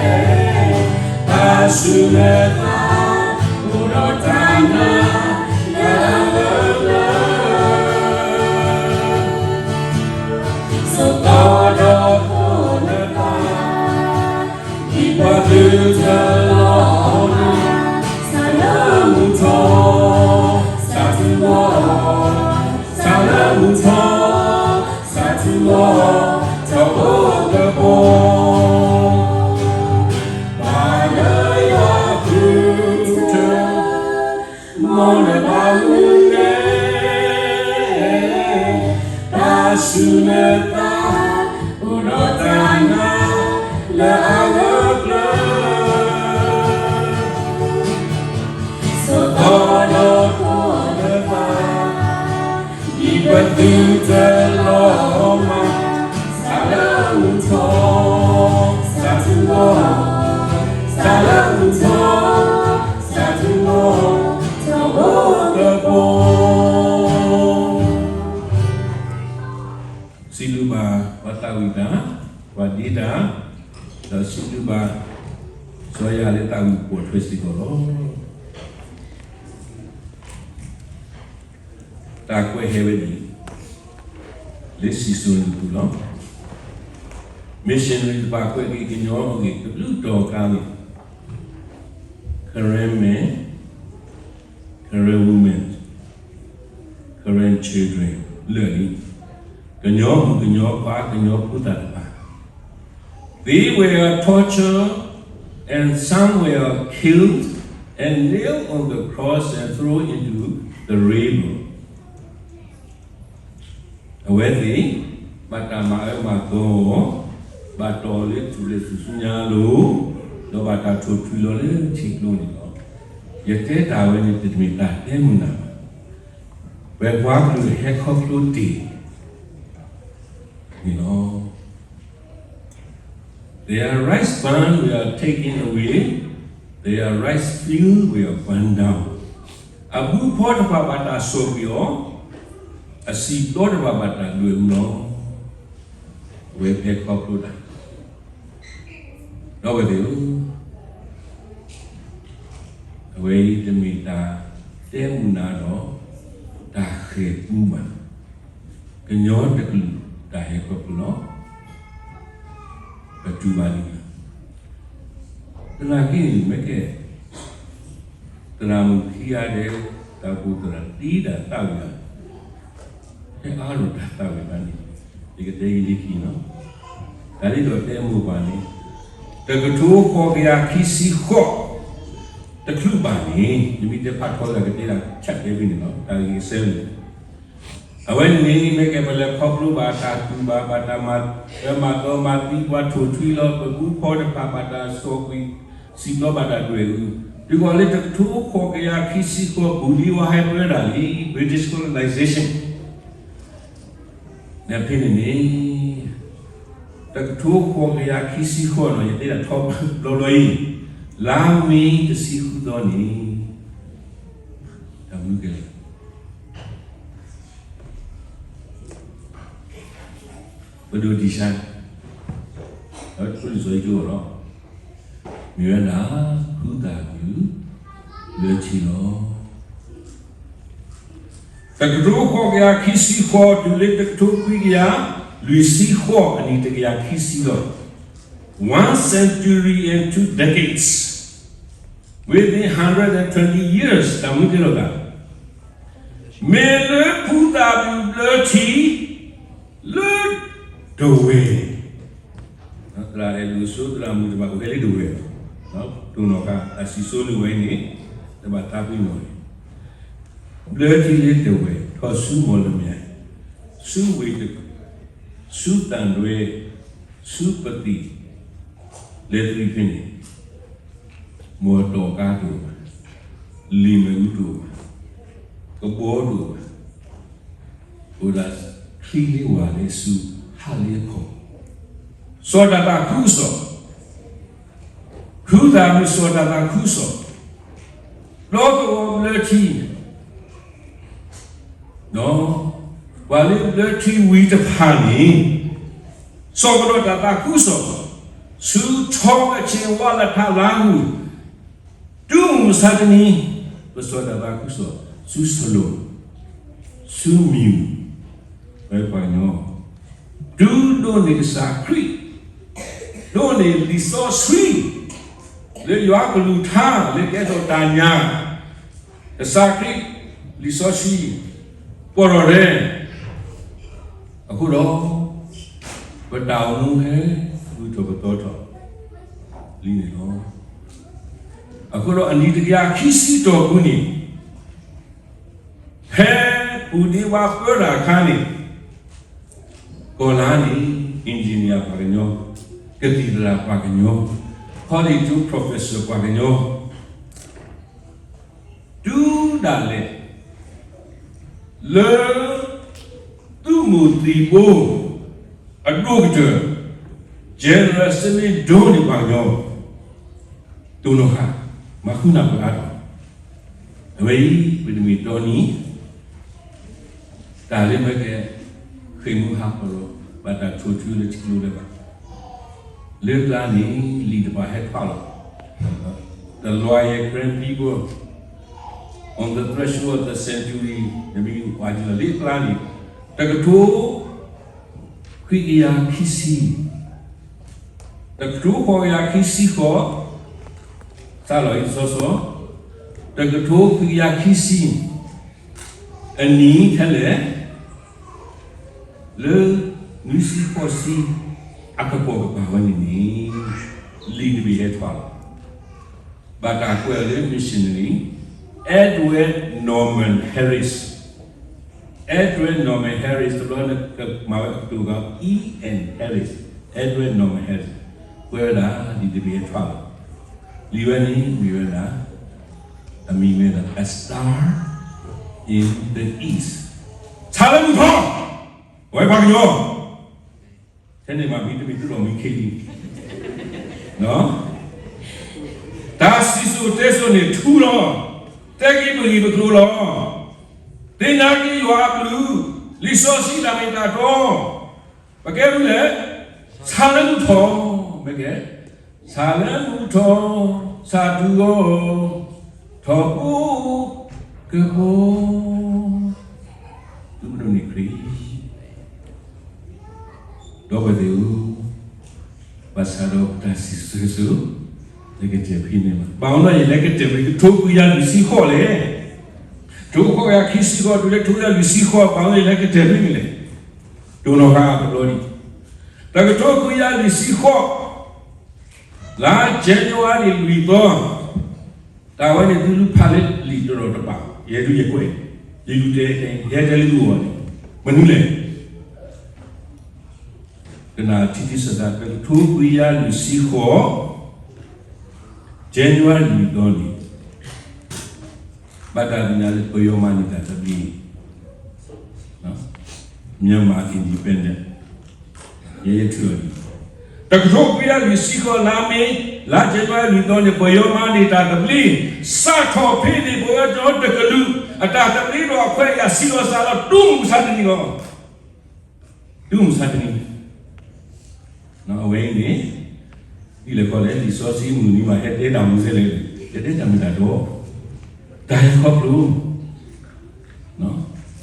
်, ဘၣ်ဆူနသး, အိၣ်ဒီးတၢ်နာ်, လၢအလၢပျၢၤ ဆိးသီဒီးခိးနသး, ဒ်ပသုတလီၤမၢ်, စးလၢမုၢ်ထီၣ်, စးထူၣ်လီၤ, စးလၢမုၢ်ထီၣ်, စးထူၣ်လီၤ, ထီဘိကဘီ ပှၤလၢယွၤဃုထၢ, မ်နဘၣ်မုာ်န့ၣ်, ဘၣ်ဆူနသး, အိၣ်ဒီးတၢ်နာ်, လၢအလၢပျၢၤ ဆိးသီဒီးခိးနသး, ဒ်ပသုတလီၤမၢ်, စးလၢမုၢ်ထီၣ်, စးထူၣ်လီၤ, စးလၢမုၢ်ထီၣ်, စးထူၣ် တၢ်ဝံၣ်တၢ်, ပှၤဒ့တၢ်, ဒီးစံးဘျုးဘၣ် စီၤယၤလၢတၢ်ဂုၢ်ပိာ်ထွဲစ့ၢ်ကီးလီၤ. တၢ်ကွဲးဟဲဝဲန့ၣ် လၢစံၣ်စိၤနံၤပူၤလီၤ. Missionary တဖၣ်ကွဲးက့ၤကညီအဂ့ၢ် တဘျုးတီၤကါန့ၣ် Karen men, Karen women, Karen children လၢာ်လံ, ကညီမုၣ်ကညီခွါ ကညီဖိသၣ်တဖၣ် They were tortured and some were killed and nailed on the cross and thrown into the river. အဝဲသ့ၣ် ဘၣ်တၢ်မၤအၢမၤသီအီၤ, ဘၣ်တီၢ်အီၤလၢထူၣ်ဖျဲးထူၣ်စုညါအလိၤ, ဒီးဘၣ်တၢ်ထိၣ်ထွံလီၤလၢထံကျိန့ၣ်လီၤ. ယတဲတၢ်ဝဲန့ၣ် တမ့ၢ်တၢ်တဲမုာ်နၢ်ဘၣ်. ပှၤကွၢ်ကလုၢ်ဟဲခီဖျိတ့ၢ်န့ၣ်လီၤ. Their rice barn were taken away, their rice field were burned down. အဘုဖီတဖၣ် ဘၣ်တၢ်စိာ်ကွံာ်အီၤ, အစံာ်ပျီတဖၣ် ဘၣ်တၢ်ဒွဲၣ်အူလီၤ. အဝဲဖဲခီဖျိတၢ်, ဒီပုၢ်ဝဲၢ်သ့ၣ်ဧၢ, အဝဲအံၤတမ့ၢ်တၢ်တဲမုာ်နၢ်ဒီး တၢ်ဃဲၤပူဘၣ်. ကညီတကလုာ်တၢ်ဟဲခီဖျိလီၤ. ပတူၢ်ဘၣ်န့ၣ်လီၤ. သနာ်က့န့ၣ် မ့ၢ်ကဲ သရၣ်မုၣ်ခံဂၤဒဲး တၢ်အိၣ်ဖှိၣ်သရၣ်သံတၢ်သးဝံၣ်တၢ်, ဟဲအါထီၣ်တၢ်သးဝံၣ်တၢ်န့ၣ် ယကတဲယလံခံလီၤ. တၢ်လံဒီးတဲမိၢ်ပၢ်န့ၣ် တကထိဃိးကယၤခံဆံဃိး တချုးဘၣ်န့ၣ် ယမ့ၢ်တဲဖးထီလၢကတဲဒၣ် ဆၢတဲာ်ဖဲန့ၣ်လီၤ. တၢ်ဂ့ၢ်ကစဲးန့ၣ် အဝဲန့ၣ်န့ၣ် မ့ၢ်ကဲပလဲၤခီဖျိဘၣ်တၢ်တူၢ်ဘၣ် ဘၣ်တၢ်မၤအၢမၤသီမၤသံ ပှၤထိၣ်ထွံလီၤ ပဘုဖီတဖၣ် ဘၣ်တၢ်စိာ်ကွံာ် စံာ်ပျီဘၣ်တၢ်ဒွဲၣ်အူ, တုၤဃီၤလၢတကထိဃိးကယၤခံဆံဃိး ပူၤဒံးဝဲဟဲပၢတၢ်လံ British colonization န့ၣ်ဖဲန့ၣ်န့ၣ် တကထိဃိးကယၤခံဆံဃိးနီၤ ယတဲဒၣ်ထီဘျီဘျီအံၤ လါမ့ၤတဆံဃုသီန့ၣ် တၢ်မနုၤကဲလဲၣ် ပဒိၣ်တံၢ်ဆါ ဒီးခိၣ်လံၢ်စီၤအံၤကအိၣ်လီၤ မ့ၢ်ဝဲဒၣ် ဖုသၣ်ဒုး လၢထံလီၤ. တကထိဃိးကယၤခံဆံဃိး တုၤလၢတကထိခွံကယၤ လွံၢ်ဆံဃိး အနံၣ်တကယၤခံဆံလီၤ. One century and two decades, within hundred and twenty years တၢ်မနုၤကဲလီၤသး မ့ၢ်လၢဖုသၣ်ဒုးဘျၢထံ လၢဒဝဲၢ်, သရၣ်အဲၣ်ဒိၣ်စိ သရၣ်မုၣ်တဖၣ်အိၣ်ဟဲလၢဒဝဲၢ်, တိၢ်နီၣ်ဃာ် တၢ်စံၣ်စိၤန့ၣ်ဝဲအံၤန့ၣ် တဘၣ်သးပ့ၤနီၣ်န့ၣ် ဘျၢထံလၢဒဝဲၢ် ထီၣ်ဆူမီၢ်လမၠဲၣ်, ဆူဝ့ၢ်တကူၣ်, ဆူသၣ်ဒွဲ, ဆူပသံၣ်, လဲၤသရံးဖဲန့ၣ် မီၢ်တီၢ်ကါတအိၣ်ဘၣ်, လံာ်မ့ၣ်အူတအိၣ်ဘၣ်, ကဘီတအိၣ်ဘၣ်, အိၣ်ဒၣ်ချံလၢဝၢ်လၢဆူဟးလၢခီၣ်, စီၤတၢ်သးခုကစီၣ်, ဖုသၣ်မုၣ်စီၤတၢ်သးခုကစီၣ်, ဒီးကဝီၤဘျၢထံ ဒီး ပှၤလၢဘျၢထံဝံၤတဖၣ်န့ၣ် စီၤကဒီးတၢ်သးခုကစီၣ်, ဆူထီကဆ့ဝါလၢထးလါမုၢ်, တုၤမုၢ်မဆါတနံၤ, ပစီၤတၢ်သးခုကစီၣ်, ဆူစလိၣ်, ဆူမံၤမုၢ်, ဝဲပှၤကညီ, တုၤဒိးန့ၢ်ကစၢ်ခရံာ်, ဒိးန့ၢ်လံာ်စီဆှံ, လၢယွၤကလုၢ်ကထါ လၢကအဲၣ်ဒိးတၢ်ညါ ကစၢ်ခရံာ် လံာ်စီဆှံ ပီၢ်ထီၣ်ရဲ, အဃိဒီး ပတၢ်အိၣ်မူဟဲ ဂုၤထီၣ်ပသီထီၣ်လံန့ၣ်လီၤ. အဃိဒီးအနံၣ်တကယၤခံဆံတီၢ်ပူၤန့ၣ် ဖဲပူၤဒ့ဝါပၢတၢ်အခါန့ၣ် ကီၢ်လါန့ၣ် engineer ပှၤကညီ, ကသံၣ်သရၣ်ပှၤကညီ, college professor ပှၤကညီ တုၤဒၣ်လဲာ် လၢ သုးမုၢ်သံၣ်ဘိ အဒိၣ်ကတၢၢ် General Assembly ဒိးန့ၢ်ပှၤကညီ တိၢ်နီၣ်ဃာ် မၤဃုနၢ်ပၢၢ်အါထီၣ်, အဝဲအံၤ ပတမ့ၢ်တီနံၤ တၢ်လၢမ့ၢ်ကဲ ဃ့ၢ်မူဟးဖီၣ်လီၤ ဘၣ်တၢ်ဆိၣ်ထုလၢထံကျိလၢၤဘၣ်. လၢကျါန့ၣ် လံာ်တဘ့ၣ်ဟဲထီၣ်လီၤ. The Loyal Karen People on the Threshold of the Century နမ့ၢ်ဝဲဒ်လီၤ လၢကျါန့ၣ် တကထိခွံကယၤခံဆံ တကထိဃိးကယၤခံဆံဃိး, စးလီၤအံၤစီစီ, တကထိခွံကယၤခံဆံ အနံၣ်ခဲလၢာ် လၢနွံဆံဃိးဆံ အကပိာ်ကပၤဝဲန့ၣ်န့ၣ် လံာ်တဘ့ၣ်ဟဲထီၣ်လီၤ. ဘၣ်တၢ်ကွဲးအီၤလၢ missionary Edward Norman Harris, Edward Norman Harris တဘျီန့ၣ်ကမၤဝဲအကတိၤကီး E N Harris, Edward Norman Harris ကွဲးဝဲဒၣ် လံာ်တဘ့ၣ်ဟဲထီၣ်လီၤ. လံာ်ဝဲန့ၣ်မ့ၢ်ဝဲဒၣ် အမံၤဝဲဒၣ် A Star in the East, ဆၣ်လၢမုၢ်ထီၣ်, အဝဲပှၤကညီ ထဲန့ၣ်မ့ၢ်မံၤတမံၤ သူၣ်ထီၣ်မံၤခ့လံ, တၢ်စံၣ်စိၤတဲစိၤန့ၣ်ထူလီၤ. တဲက့ၤပဂ့ၢ်ပကျိၤလီၤ. သ့ၣ်ညါက့ၤယွၤအကလုၢ်, လံာ်စီဆှံတၢ်မ့ၢ်တၢ်တီ, ပကဲမနုၤလဲၣ်, ဆၣ်လၢမုၢ်ထီၣ်, မ့ၢ်ကဲ, ဆၣ်လၢမုၢ်ထီၣ်, ဆၣ်တုၤအီၤ, ထီဘိကဘီ သုးမုၢ်ဒိၣ်န့ၣ်ခရံာ်, ဒီပုၢ်ဝဲၢ်သ့ၣ်ဧၢ, ဘၣ်ဆၣ်ဒီးတၢ်စံၣ်စိၤတဲစိၤ လဲၤကတၢၢ်ဖဲန့ၣ်ဘၣ်. ဘၣ်မနုၤယလဲၤကတၢၢ်ဖဲ တကထိခွံကယၤလွံၢ်ဆံဃိးလဲၣ်, တကထိဃိးကယၤခံဆံဃိး တုၤလၢတကထိခွံကယၤလွံၢ်ဆံဃိး ဘၣ်မနုၤယလဲၤကတၢၢ်ဖဲန့ၣ်လဲၣ်. တိၢ်နီၣ်ဃာ်တဘျီဒံး, တကထိခွံကယၤလွံၢ်ဆံဃိး လါ January လွံၢ်သီ, တၢ်ဝဲန့ၣ်သုလူၤဖးလၢလံာ်တရီတပါ, ယဲဒုးယကွဲး, ယလူၤတဲ, ယဟဲတဲလၢသုဂီၢ်န့ၣ်, မနုၤလဲၣ်. ကနၣ်ထံထံဆးဆး, တကထိခွံကယၤလွံၢ်ဆံဃိး January လွံၢ်သီန့ၣ် ဘၣ်တၢ်သ့ၣ်ညါလၢ ပယီၤမၤန့ၢ်တၢ်သဘျ့, Myanmar Independence, ယဲယထုးအီၤဒ်, တကထိခွံကယၤလွံၢ်ဆံဃိး လါမ့ၤ, လါ January လွံၢ်သီန့ၣ် ပယီၤမၤန့ၢ်တၢ်သဘျ့, စးထီၣ်ဖဲန့ၣ် ပဝဲကညီတကလုာ် အတၢ်သဘျ့ဒီးအခွဲးအယာ် စံးလီၤစၢ်လီၤ တူၢ်မုၢ်ဆါတနံၤလီၤ. တူၢ်မုၢ်ဆါတနံၤ, အဝဲအံၤန့ၣ် ဒ်လဲၣ်ခီလဲၣ် လံာ်စီဆှံမုၢ်နံၤမး ဟဲတဲတၢ်မူစဲလဲၣ်, ဟဲတဲတၢ်မ့ၢ်တၢ်တီ, တၢ်ဟဲခီဖျိ,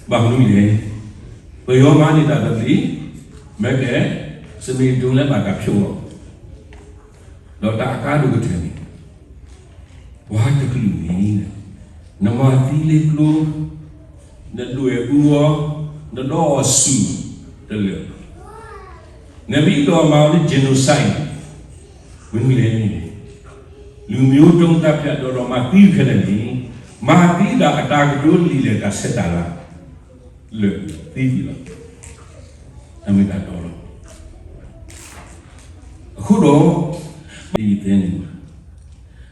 ဘၣ်မနုၤလဲၣ်, ပယီၤမၤန့ၢ်တၢ်သဘျ့, မ့ၢ်ကဲ, စမ့ၣ်ဒိလၢဘၣ်တၢ်ဖျိးအီၤ, ဒီးတၢ်အကါဒိၣ်ကတၢၢ်န့ၣ် ပှၤတကလုာ်န့ၣ် နမၤသံလၢကျိ, နဒွဲၣ်အူအီၤ, နဒီအီၤဆူၣ်တလၢာ်, နမ့ၢ်ဒိးမၤအီၤလၢ genocide န့ၣ်, မနုၤလဲၣ်, လူမျိုးတုံးသတ်ဖြတ် ဒီးမၤသံခဲလၢာ်န့ၣ်, မၤသံဒၣ်အတၢ်ကတိၤလံာ်လဲၢ်တၢ်ဆဲးတၢ်လၤ လၢာ်သံဒံးလီၤ. တၢ်မ့ၢ်တၢ်တီလီၤ. အဃိဒီး ယတဲန့ၣ်ဘၣ်,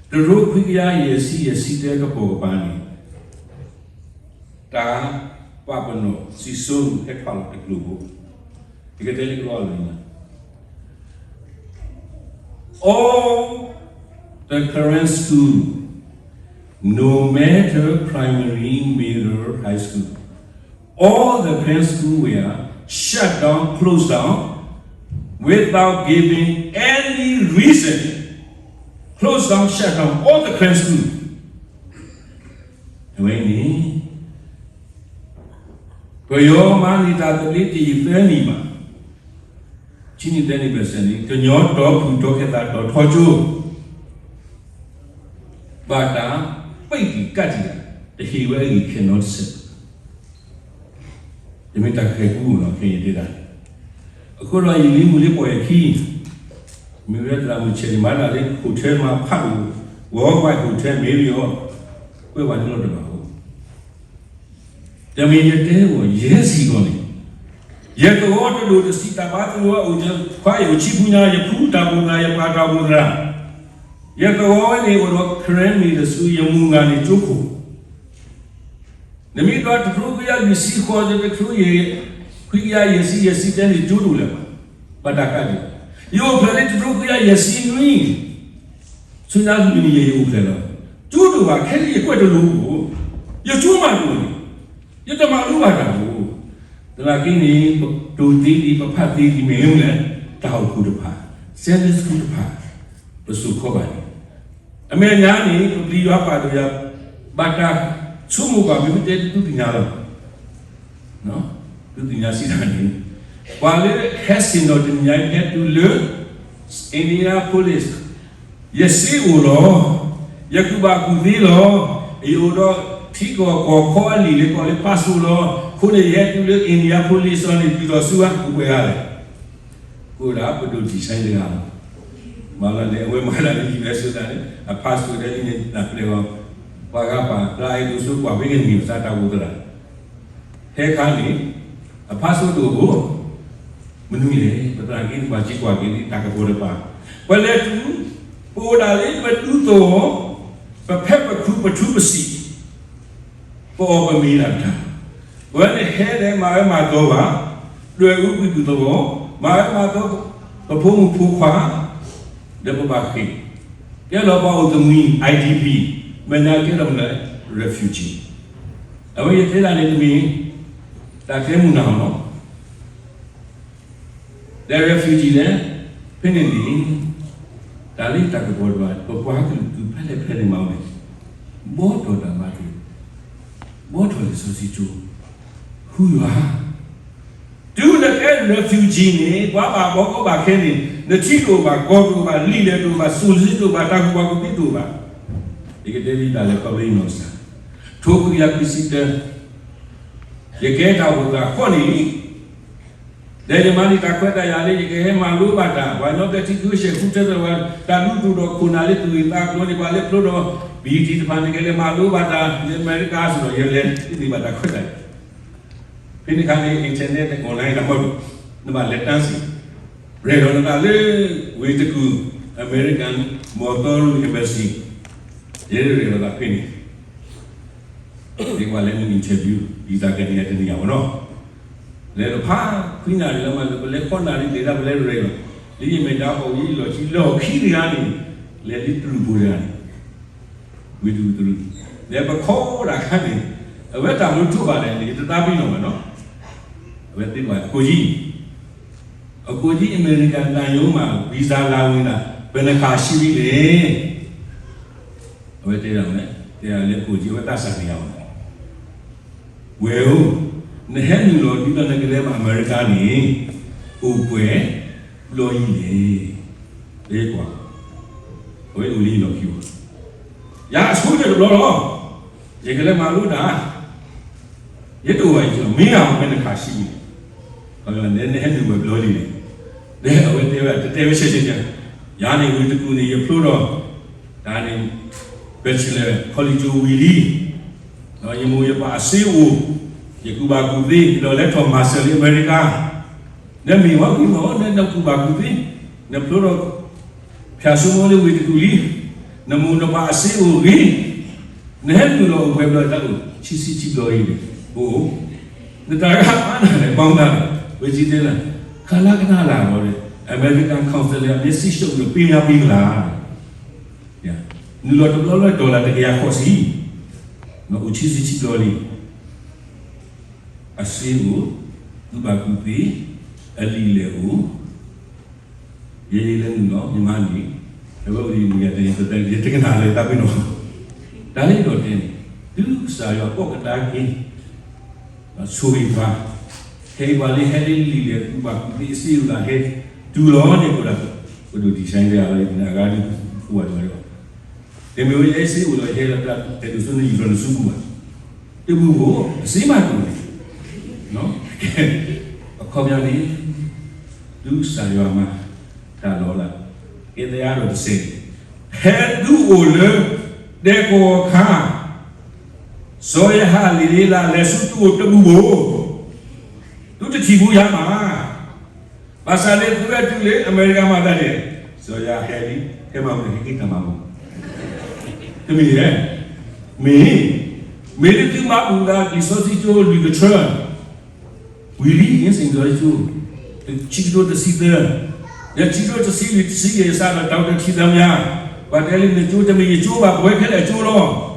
တကထိခွံကယၤယဲၢ်ဆံယဲၢ်ဆံတၢကပိာ်ကပၤန့ၣ် တၢ်ပာ်ပနီၣ်စံၣ်စိၤဟဲထီၣ်လီၤတကျိၤဖိ, ယကတဲလၢကလီလၢ All the Karen school, no matter primary, middle, high school, all the Karen school were shut down, closed down, without giving any reason. Closed down, shut down all the Karen school. အဝဲန့ၣ် ပယီၤမၤန့ၢ်တၢ်သဘျ့တယံာ်သၢနံၣ်ဘၣ်, ဆံနံၣ်သၢနံၣ်ဘၣ်ဆၣ်န့ၣ် ကညီတီၤဖုၣ်တီၤခ့သးတီၤထီကၠိ ဘၣ်တၢ်ပံးတံၢ်ကးတံၢ်တၢ်, တဟ့ၣ်ဝဲအဂ့ၢ်ခဲနီတစဲး, တမ့ၢ်တၢ်ဃဲၤကူအိၣ်နီၤ ခဲအံၤတဲဒၣ်, အဃိဒီးယလံၤမုၢ်လၢပှဲၤခံ, မ့ၢ်ဝဲသရၣ်မုၣ်ဆဲးန့ၣ် မၤတၢ်လၢ hotel မၤဖးဒိၣ်, ဝီဝဲ hotel မ့ၢ်ဝံၤအီၤ, ကွဲးဝဲန့ၣ်လီၤတဘၣ်အီၤ တမ့ၢ်ယတဲအီၤ ယဲစံးလီၤန့ၣ်, ယသဝီတဒိၣ်တဆံးတၢ်ဘါသဝီအိၣ်, ယခွါအိၣ်ဆံဖုညါ, ယဖုတၢ်အိၣ်သရၣ်, ယပှၤတၢ်အိၣ်သရၣ်, ယသဝီဝဲန့ၣ်အိၣ်ဒီး Karen မ့ၢ်တစု, ယမုၢ်ဂၤန့ၣ်ကၠိခိၣ်, နမ့ၢ်ဒီးတကထိခွံကယၤလွံၢ်ဆံဃိး တကထိခွံကယၤယဲၢ်ဆံယဲၢ်ဆံတၢန့ၣ် ကၠိတအိၣ်လၢၤဘၣ်, ဘၣ်တၢ်ကးဒံး, ယအိၣ်ဖျဲၣ်လၢတကထိခွံကယၤယဲၢ်ဆံနွံ ဆူညါလွံၢ်နံၣ်ယဲၢ် ယအိၣ်ဖျဲၣ်လီၤ, ကၠိတအိၣ်ဘၣ် ခဲလၢာ်ယကွဲးတလိၤအိၣ်, ယကၠိမးတအိၣ်န့ၣ်, ယတမၤလိဘၣ်တၢ်အိၣ်, တ သနာ်က့န့ၣ် ပတိၤသ့ဒံး ပဖးသ့ဒံး မ့ၢ်လၢမနုၤလဲၣ်, တၢ်အိၣ်ဖှိၣ်တဖၣ်, Sunday school တဖၣ်, ပစိာ်ခီဘၣ်န့ၣ်, အမဲာ်ညါန့ၣ် ပပျံၤယွၤပာ်ဒီးယၤ, ဘၣ်တၢ်ဆိကမိၣ်ကွၢ် မ့ၢ်မ့ၢ်တဲသုသ့ၣ်ညါလီၤ. သုသ့ၣ်ညါစံးတၢ်န့ၣ်, ပှၤလၢဟဲဆ့ၣ်နီၤတနံၤညါ ဟဲတုၤလၢ Indianapolis, ယစ့အိၣ်လီၤ, ယကူၣ်ဘၣ်ကူၣ်သ့လီၤ, ယအိၣ်ဒီးထံကီၢ်ကီၢ်ခီအလံာ်လၢကီးလၢ passport လီၤ, အဃိန့ၣ် ယဟဲတုၤလၢ Indianapolis လီၤန့ၣ် တုၤထီၣ်ဆူအပှဲၤဂၤလဲၣ်. ကိးဒၣ်ပဒိၣ် design တဂၤလီၤ. မၤလၢန့ၣ် အဝဲမၤလၢန့ၣ် လံာ်ဝဲစၢၤတၢ်န့ၣ် အ passport ဒ်န့ၣ် တၢ်ပျဲအီၤ, ပှၤဂၤပာ်ကျါအဲၣ်ဒိးဆိကွၢ်ဖဲကနံၣ်အသးတၢ်အိၣ်သရၣ် ဟဲခါန့ၣ် အ passport တအိၣ်ဘၣ်. မနုၤလဲၣ်, ပသနာ်က့ ပှၤစံးကွၢ်က့ၤလံတၢ်ကပီၤတပၤ, ပလဲၤတုၤ, ပအိၣ်ဒၣ်လၢပဒူသဝီ, ပဖဲပခူပထူပစံး, ပအီၣ်ပမ့ၤဒၣ်တၢ်, ပဝဲန့ၣ်ဟဲဒီးမၤဝဲမၤသီဘၣ်, ဒွဲၣ်အူကွံာ်ပသဝီ, မၤဝဲမၤသီ ပဖိမုၣ်ဖိခွါ, ဒီးပဘၣ်ဃ့ၢ်, ကဲလီၤပှၤအိၣ်သမှံၤ IDP, မဲာ်ညါကဲလီၤမနုၤလဲၣ်, refugee. အဝဲယတဲဒၣ်န့ၣ်တမ့ၢ် တၢ်ကဲမုၢ်နၤလီၤ. ဒီး refugee န့ၣ် ဖဲန့ၣ်န့ၣ် တၢ်လၢတၢ်ကပီၤတပၤ ပပှၤကလုာ်တုၤဖဲလဲၣ်ဖဲန့ၣ်မးဝဲ, ဘီထီၣ်တၢ်ဘါထု, ဘီထီၣ်လံာ်စီဆှံကၠိ, ဟူယွၤ, တုၤနကဲ refugee န့ၣ် ပှၤဘၣ်ဘီကီဘၣ်ခဲန့ၣ် နထံတအိၣ်ဘၣ်, ကီၢ်တအိၣ်ဘၣ်, လံာ်လဲၢ်တအိၣ်ဘၣ်, စိၤလ့တအိၣ်ဘၣ်, တၢ်ကူၣ်ဘၣ်ကူၣ်သ့တအိၣ်ဘၣ်. ယကတဲဒ်တၢ်လဲၤခီဖျိနီၢ်ကစၢ်, ထိခွံကယၤခွံဆံတၢ ယကဲတၢ်အိၣ်ဖှိၣ်သရၣ်ဃိးနံၣ်လံ. ဒီးယမၤန့ၢ်တၢ်ခွဲးတၢ်ယာ်လၢ ယကဟဲမၤလိဘၣ်တၢ် ပှၤကညီပဲာ်ထံကျိ ရှဲၣ်ကူ တဲသရၣ်ဝဲ, တၢ်ဒုးသိၣ်ဒီးခိၣ်နၢ်လၢသူၣ်ဂ့ၢ်သးကျိၤန့ၣ် ပှၤလၢဖျိဒီး ဘံၣ်ထံၣ်တဖၣ်န့ၣ် ကလဲၤမၤလိဘၣ်တၢ်လၢအမဲရကၤစ့ၢ်ကီး ယလဲၤန့ၢ်ဘၣ်တၢ်ခွဲးတၢ်ယာ်. ဖဲန့ၣ်အခါန့ၣ် internet န့ၣ် online တၢ်မီၢ်ဒိၣ်, နဘၣ်လဲၤတၢ်စံး, ရဲၣ်လီၤနသးလၢ ဝ့ၢ်တကူၣ် American မီၢ်သီရူ embassy, ယဲဒၣ်ရဲၣ်လီၤသးဖဲန့ၣ် ဒ်ပှၤလဲၤမ့ၢ် interview ဒ်သိးကနံၤအံၤတနံၤအံၤမ့ၢ်နီၤ, လဲၤတဖၣ်ခွံနၣ်ရံၣ်လီၤမး ပလဲၤဃိးနၣ်ရံၣ် တဲဒၣ်ပလဲၤရဲၣ်လီၤ, လၢယမဲာ်ညါအီၣ်ဝံၤလီၢ်ခံလီၢ်ခံတဂၤန့ၣ်, လဲၤလၢတရူးဖိတဂၤန့ၣ်, ဝ့ၢ်တကူၣ်တရူး, လဲၤပခိးဒၣ်ခါန့ၣ်, အဝဲတၢ်မနုၤထိးဘၣ်လဲၣ်န့ၣ် ယတသးပ့ၤနီၣ်ဘၣ်နီၤ, အဝဲသ့ၣ်ပှၤကိးယံၤ အကိးယံၤ အမဲရကၤသံရုံးမှာ visa လာဝင်တာ ဘယ်နှစ်ခါရှိပြီလဲၣ်. အဝဲတဲဒၣ်မ့ၢ်, တဲဒၣ်လၢအကိးယံၤ အဝဲသးစၢ်န့ၣ်ယၤဘၣ်, ဝဲၢ်ဧၢ, နဟဲနုာ်လီၤဒ်သိးနကလဲၤမၤအမဲရကၤန့ၣ် အိၣ်ပှဲၤဘျီအံၤလဲၣ်. တဲကွၢ်, အဝဲအိၣ်လံလီၢ်ခံဘၣ်, ယၤအဆိကတၢၢ်တဘျီလီၤ, ယကလဲၤမၤလိတၢ် ယတအိၣ်ဘၣ်အံၤ မ့ၢ်ဧါ ဘယ်နှစ်ခါရှိပြီလဲၣ်, နဟဲနုာ်ဝဲဘျီလံန့ၣ်, ဒီးအဝဲတဲဝဲ တတဲဝဲဆဲးဆဲးန့ၣ်, ယၤန့ၣ် ဝ့ၢ်တကူၣ်န့ၣ် ယဖျိဒီး တၢ်န့ၣ် Bachelor College ဝံၤလံ, ဒီးယမိၢ်ယပၢ်အစ့အိၣ်, ယကူၣ်ဘၣ်ကူၣ်သ့ ဒီးလဲၤထီၣ် Master လၢအမဲရကၤ, နမ့ၢ်ဝဲဝံၤမ့ၢ် နကူၣ်ဘၣ်ကူၣ်သ့, နဖျိဒီး ဖၠၣ်စိမိလၢဝ့ၢ်တကူၣ်လံ, နမိၢ်နပၢ်အစ့အိၣ်ဂ့ၤ, နဟဲနုာ်လီၤအိၣ်ပှဲၤဘျီတၢ်အိၣ် ဆံဆံဆံဘျီအံၤန့ၣ်, အိၣ်, နတၢ်ဂၤမၤနၤလဲၣ် ဘၣ်မနုၤလဲၣ်, ဝဲစံးတဲလၢ, ခါလၢကနၣ်လၢ်လီၤဒီး American Consulate အမ့ၢ်စံးဆၢကဒီး ပ့မၤပ့မၤလၢ် နုာ်လီၤတဘျီလၢ dollar တကယၤဃိးဆံ, အိၣ်ဆံဆံဆံဘျီလံ, အစ့အိၣ်, ကူၣ်ဘၣ်ကူၣ်သ့, အလံာ်လဲၢ်အိၣ်, ယဲယလဲၤနုာ်လီၤ ယမၤန့ၣ်, အဝဲအိၣ်ဒ်န့ၣ် ယတကနၣ်လၢတၢ်ပ့ၤနီၣ်, တၢ်လၢယဒီးတဲန့ၣ်, သုကစၢ်ယွၤဘီၣ်ကဒါက့ၤ ဆိၣ်ဂ့ၤပှၤ, ခဲအံၤပှၤလၢဟဲလၢလံာ်လဲၢ်ကူၣ်ဘၣ်ကူၣ်သ့အစ့အိၣ်သးဟဲတုၤလီၤန့ၣ် ကိးဒၣ်, ပဒိၣ် design တဂၤလီၤ ယကနၣ်အဂၤဒုးအိၣ်ဝဲတဂၤလီၤ, တမ့ၢ်ဝဲယဲစ့အိၣ်လီၤ ယဟဲလီၤတၢ်အဲၣ်ဒိးဆိန့ၢ်ယံၤလီၤနစုပူၤဘၣ်, တပူၤဖိ အစ့မးတအိၣ်န့ၣ်, အခီပညီန့ၣ် သုကစၢ်ယွၤမၤ တၢ်လီၤလး, ကဲသယါဒီးတစဲး, ဖဲသုအိၣ်လၢ ဒဲကဝီၤခါ, စီၤယဟၤလ့လးလဲၤဆူသုအိၣ်တဘူၣ်ဘိ, သုတထံၣ်ဘူးယၤမး, ဘၣ်ဆၣ်လၢသုဝဲတုၤလၢအမဲရကၤမၤသးဒ်လဲၣ်, စီၤယဟၤလ့, ဟဲမၤမုၢ်ဟဲက့ၤတၢ်မၤမုၢ်, တမ့ၢ်လဲၣ်, မ့ၢ်, မ့ၢ်လၢသုမၤဘူၣ်သးလံာ်စီဆှံကၠိလွံၢ်ကထၢ ဝံၤလံ အ့ၣ်စ့ၣ်ကၠိ, ဆံကဒိတဆံသၢ, ဒီးဆံကဒိတဆံလွံၢ်တဆံယဲၢ်စးဒီး ဒီကထၢၣ်ထံသးမါ, ပှၤတဲလၢနကၠိတမ့ၢ်ယကၠိဘၣ် ပဝဲခဲလၢာ်အကၠိလီၤ.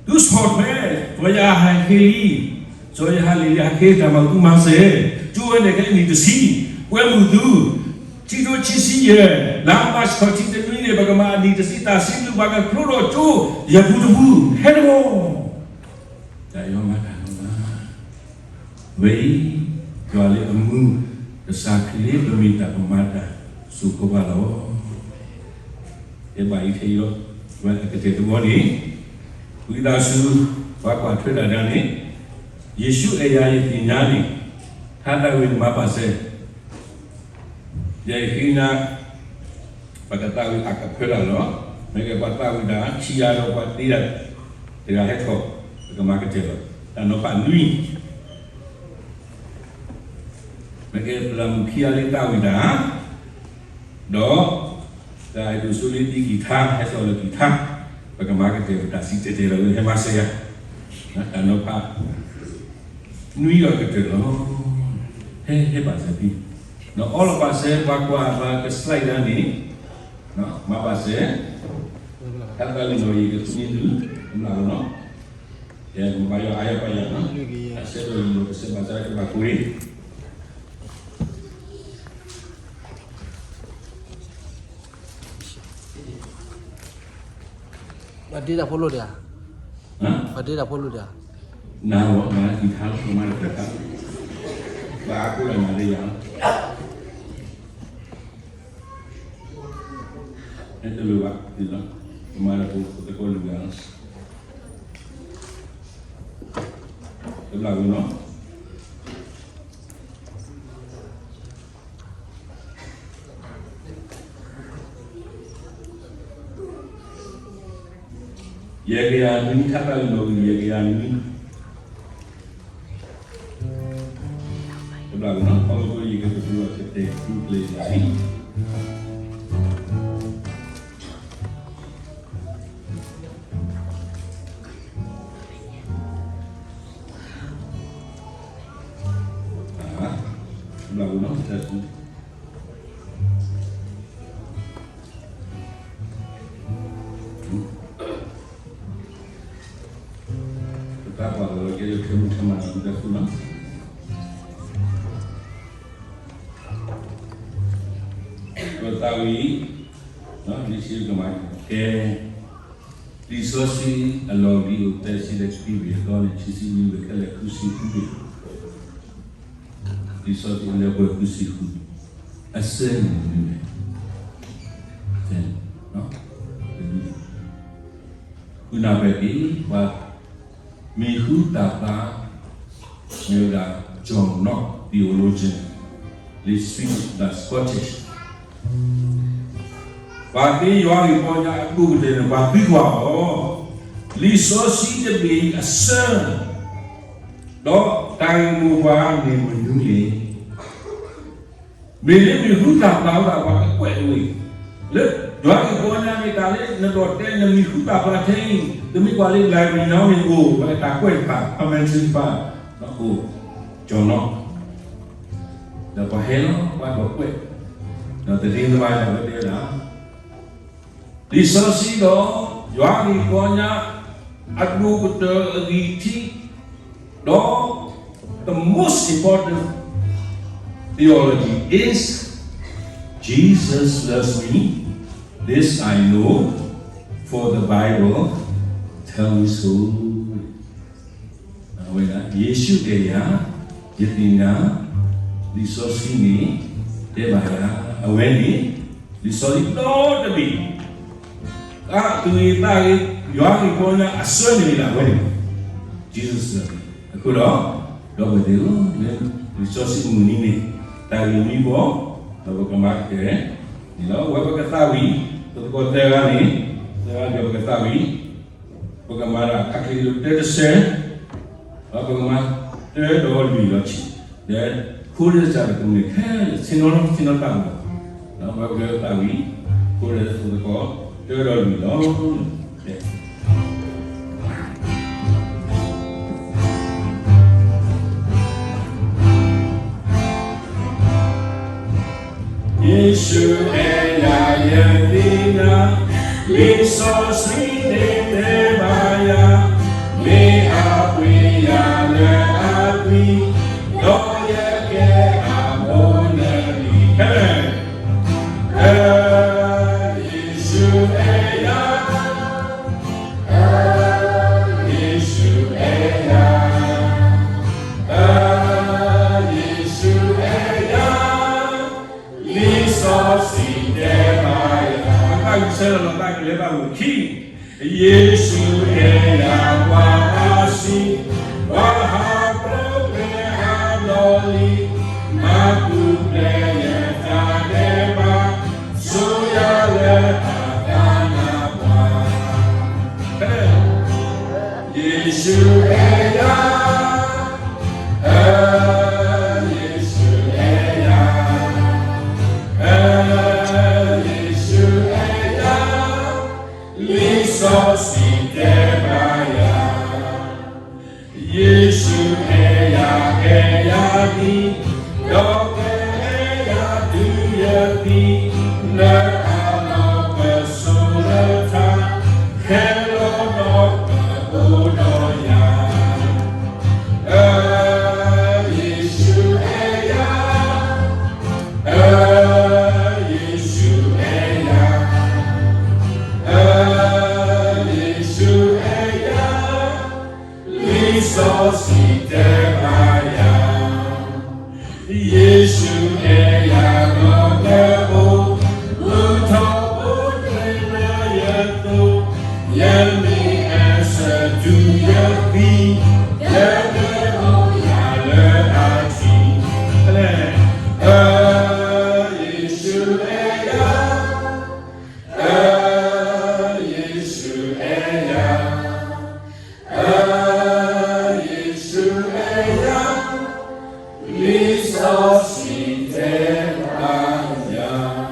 သုဆီၣ်ထွဲ စီၤယဟၤလ့လး, စီၤ စီၤယဟၣ်လ့လ့ဟဲက့ၤတၢ်မၤကူမၤစဲၤ, ကၠိဝဲန့ၣ်ကဲအနံၣ်တဆံ, ကွဲမုာ်သု, ခံကထိခံဆံယဲၢ်, လါမၢ်ၡးထီၣ်ထံတနွံန့ၣ် ပကမၤအနံၣ်တဆံတၢ်စံးဘျုး ပှၤကဖျိထီၣ်ကၠိ ယဲၢ်ပူၤတပူၤ, ဟဲတဂီၢ်, တၢ်ယီမၤတၢ်နီၢ်မး ဝဲအံၤ, ယွၤလၢအမူ, ကစၢ်ခရံာ်လၢ ပမ့ၢ်တၢ်ပမၤတၢ် စိၤခိးပှၤလီၤ. အဲၣ်ဘၣ်အံၤခဲအံၤလီၤ, ဝဲအကတဲာ်တဘီန့ၣ်, ဝံသးစူၤ, ပှၤကွၢ်ထွဲတၢ်ဒၣ်န့ၣ်, ယ့ၣ်ၡူးအဲၣ်ယၤယသ့ၣ်ညါန့ၣ်, ဟါတၢ်ဝံၤမၤပာ်စဲ ယဲယဃ့နၤ, ပကသးဝံၣ်အကဖၢလၢ်လီၤ, မ့ၢ်ကဲပှၤသးဝံၣ်တၢ်ခံဂၤဒီးပှၤသ့ဒၣ်, တဂၤဟဲထီၣ်, ပကမၤကတၢၢ်လီၤ, တၢ်နီၤဖးနွံ, မ့ၢ်ကဲပှၤမုၣ်ခံဂၤလၢသးဝံၣ်တၢ်, ဒီး, တၢ်အဲၣ်ဒိးဆိလၢသံကံၤထါ ဟဲထီၣ်လၢကံၤထါ, ပကမၤကတၢၢ်ပတၢ်စံၣ်တဲၤတဲလီၤ ဟဲမၤစၢၤယၤ, တၢ်နီၤဖး နွံဒီးကတၢၢ်လီၤ, ဟဲဟဲဘၣ်စဲဖဲ, ဒီးအီလီၤဘၣ်စဲ ပှၤကွၢ်ဘၣ်ကစၢ်ဒၣ်န့ၣ်, မၤဘၣ်စဲ, တၢ်သးဝံၣ်နီၢ်အံၤကသ့ၣ်ညါသု, ကမျၢၢ်လီၤနီၤ, ကဲမၤဘၣ်ယွၤအါယၤပာ်ယၤနီၤ, အဆၢဒိၣ်ယံၤဒီးကစၢ်ဘၣ်စၢ်ကဘၣ်ကိၢ်အံၤ ပှၤဒ့တၢ်ဖိလိၣ်ဒံးဧါ, ပှၤဒ့တၢ်ဖိလိၣ်ဒံးဧါ, နၤဝဲ နၤကံၤထါလီၤ ကမၤတၢ်တခါ, ဘၣ်အါကိးလၢနၤဒံးယၤလီၤ, ဟဲတလိၣ်ဘၣ်, ကမၤတၢ်ဖိသကိးလုၢ်ဂၤလီၤ, တဘျီဝဲနီၤ ယဲၢ်ကယၤနွံ ထါသးလၢနီၣ်ဂံၢ် ယဲၢ်ကယၤနွံ, တဘျီနီၤ ခီဖျိယကပတုာ်အီၤကတဲာ်ကတီၤကျဲၤန့ၣ် တဘျီနီၤ ပတၢ်ပာ်လီၤလၢကဲလၢ ထဲမုၢ်ထဲမး ဒီးမူဒါဃုနီၤ, ပသးဝံၣ်, လံာ်စံးကမၤကဲ, လံာ်စီဆှံအလီၢ်ဂံၢ်အိၣ်သၢဆံသၢဆံခံဘ့ၣ်အသီန့ၣ် ခံဆံလွံၢ်ဘ့ၣ်ခဲလၢာ် ဃုဆံဃုဘ့ၣ်, လံာ်စီဆှံအလၢပှဲၤဃုဆံဃု, အစၢန့ၣ်မနုၤလဲၣ်, ဃုနၢ်ပၢၢ်က့ၤ ပှၤမံၤဟူသၣ်ဖျါ မ့ၢ်ဝဲဒၣ် John Knox theologian လၢ Swiss ဒီး Scottish ပှၤသ့ယွၤဂ့ၢ်ပီညါအဒိၣ်ကတၢၢ်န့ၣ် ပှၤသံကွၢ်အီၤ, လံာ်စီဆှံတဘ့ၣ်အံၤအစၢ ဒီးတၢ်ဂ့ၢ်မိၢ်ပှၢ်န့ၣ်မနုၤလဲၣ်. မ့ၢ်လၢမံၤဟူသၣ်ဖျါဝဲဒၣ်ပှၤကကွဲးဝဲ, လၢယွၤဂ့ၢ်ပီညါမ့ၢ်တၢ်လၢနဒိးတဲနမံၤဟူသၣ်ဖျါထဲအံၤ တမ့ၢ်ကွၢ်လၢ library နီတမံၤအိၣ် ပှၤတၢ်ကွဲးတဖၣ် commentary တဖၣ် အိၣ်, ကၠီၤနီၣ်, ဒီးပှၤဟဲလီၤ ပှၤဒိးကွဲး, ဒီးသဒ့သဘါယၤဝဲတဲဝဲဒၣ် လံာ်စီဆှံဒီး ယွၤဂ့ၢ်ပီညါ အဒိၣ်ကတၢၢ်အဂံၢ်ထံး, ဒီး the most important theology is Jesus loves me, this I know, for the Bible tell me so. အဝဲဒၣ် ယ့ၣ်ၡူးတဲယၤ, ယသ့ၣ်ညါ, လံာ်စီဆှံန့ၣ် တဲဘၣ်ယၤ, အဝဲန့ၣ် လံာ်စီဆှံဒီတဘ့ၣ် အသူၣ်ဂ့ၤသးဂ့ၤ ယွၤဂ့ၢ်ပီညါအစၢန့ၣ်မ့ၢ်ဒၣ်အဝဲန့ၣ်, Jesus အဃိဒီး ဒီပုၢ်ဝဲၢ်သ့ၣ်ဧၢ, လၢလံာ်စီဆှံမုၢ်နံၤန့ၣ် တၢ်ဂ့ၢ်မံဘီ ဒီးပကမၤကတၢၢ်န့ၣ်လီၤ. အဝဲပကသးဝံၣ် ပသကိးသၢဂၤန့ၣ် သၢဂၤဒီးပကသးဝံၣ် ပကမၤတၢ်ခါချ့လၢတၢတဆၢ ဒီးပကမၤတၢဒီးလွံၢ်လီၤဆံး, ဒီး ခိၣ်ရၢစၢ်တကမ့ၢ်ခဲလၢာ် ဆ့ၣ်နီၤလီၤ ဆ့ၣ်နီၤတၢ်မၤ, ဒီးပကသးဝံၣ် ခိၣ်ရၢသကိး တၢဒီးလွံၢ်လီၤ. ယ့ၣ်ၡူးအဲၣ်ယၤယသ့ၣ်ညါ, လံာ်စီဆှံန့ၣ်တဲဘၣ်ယၤ, မ့ၢ်အပှ့ၤယၤလၢအ ယ့ၣ်ၡူးအဲၣ်ယၤပှၤအါစံ, ပှၤဟးဖျိးဖဲအလီၢ်လံၤ, မၤပူၤဖျဲးယတၢ်ဒဲးဘး, ဆိၣ်ယၤလၢအသးနါပှၢ်. ယ့ၣ်ၡူးအဲၣ်ယၤ, ယ့ၣ်ၡူးအဲၣ်ယၤ, ယ့ၣ်ၡူးအဲၣ်ယၤ, လံာ်စီဆှံတဲဘၣ်ယၤ. ယ့ၣ်ၡူးအဲၣ်ယၤ အဲၣ်ယၤဒံး, ဒီးကအဲၣ်ယၤတုၤယသံ, လၢအလီၢ်ပစိာ်လၢထး, ဟဲလီၤဒီးကအိၣ်ဒီးယၤ. ယ့ၣ်ၡူးအဲၣ်ယၤ, ယ့ၣ်ၡူးအဲၣ်ယၤ, ယ့ၣ်ၡူးအဲၣ်ယၤ, လံာ်စီဆှံတဲဘၣ်ယၤ. ယ့ၣ်ၡူးအဲၣ်ယၤဒီးကအိၣ်, ဘူၣ်ထီၣ်ဘိၣ်ထွဲလၢယသိး, ယမ့ၢ်အဆၢတုၤယသံ, ယကအိၣ်ယၤလၢအထံး. ယ့ၣ်ၡူးအဲၣ်ယၤ, ယ့ၣ်ၡူးအဲၣ်ယၤ, ယ့ၣ်ၡူးအဲၣ်ယၤ, လံာ်စီဆှံတဲဘၣ်ယၤ.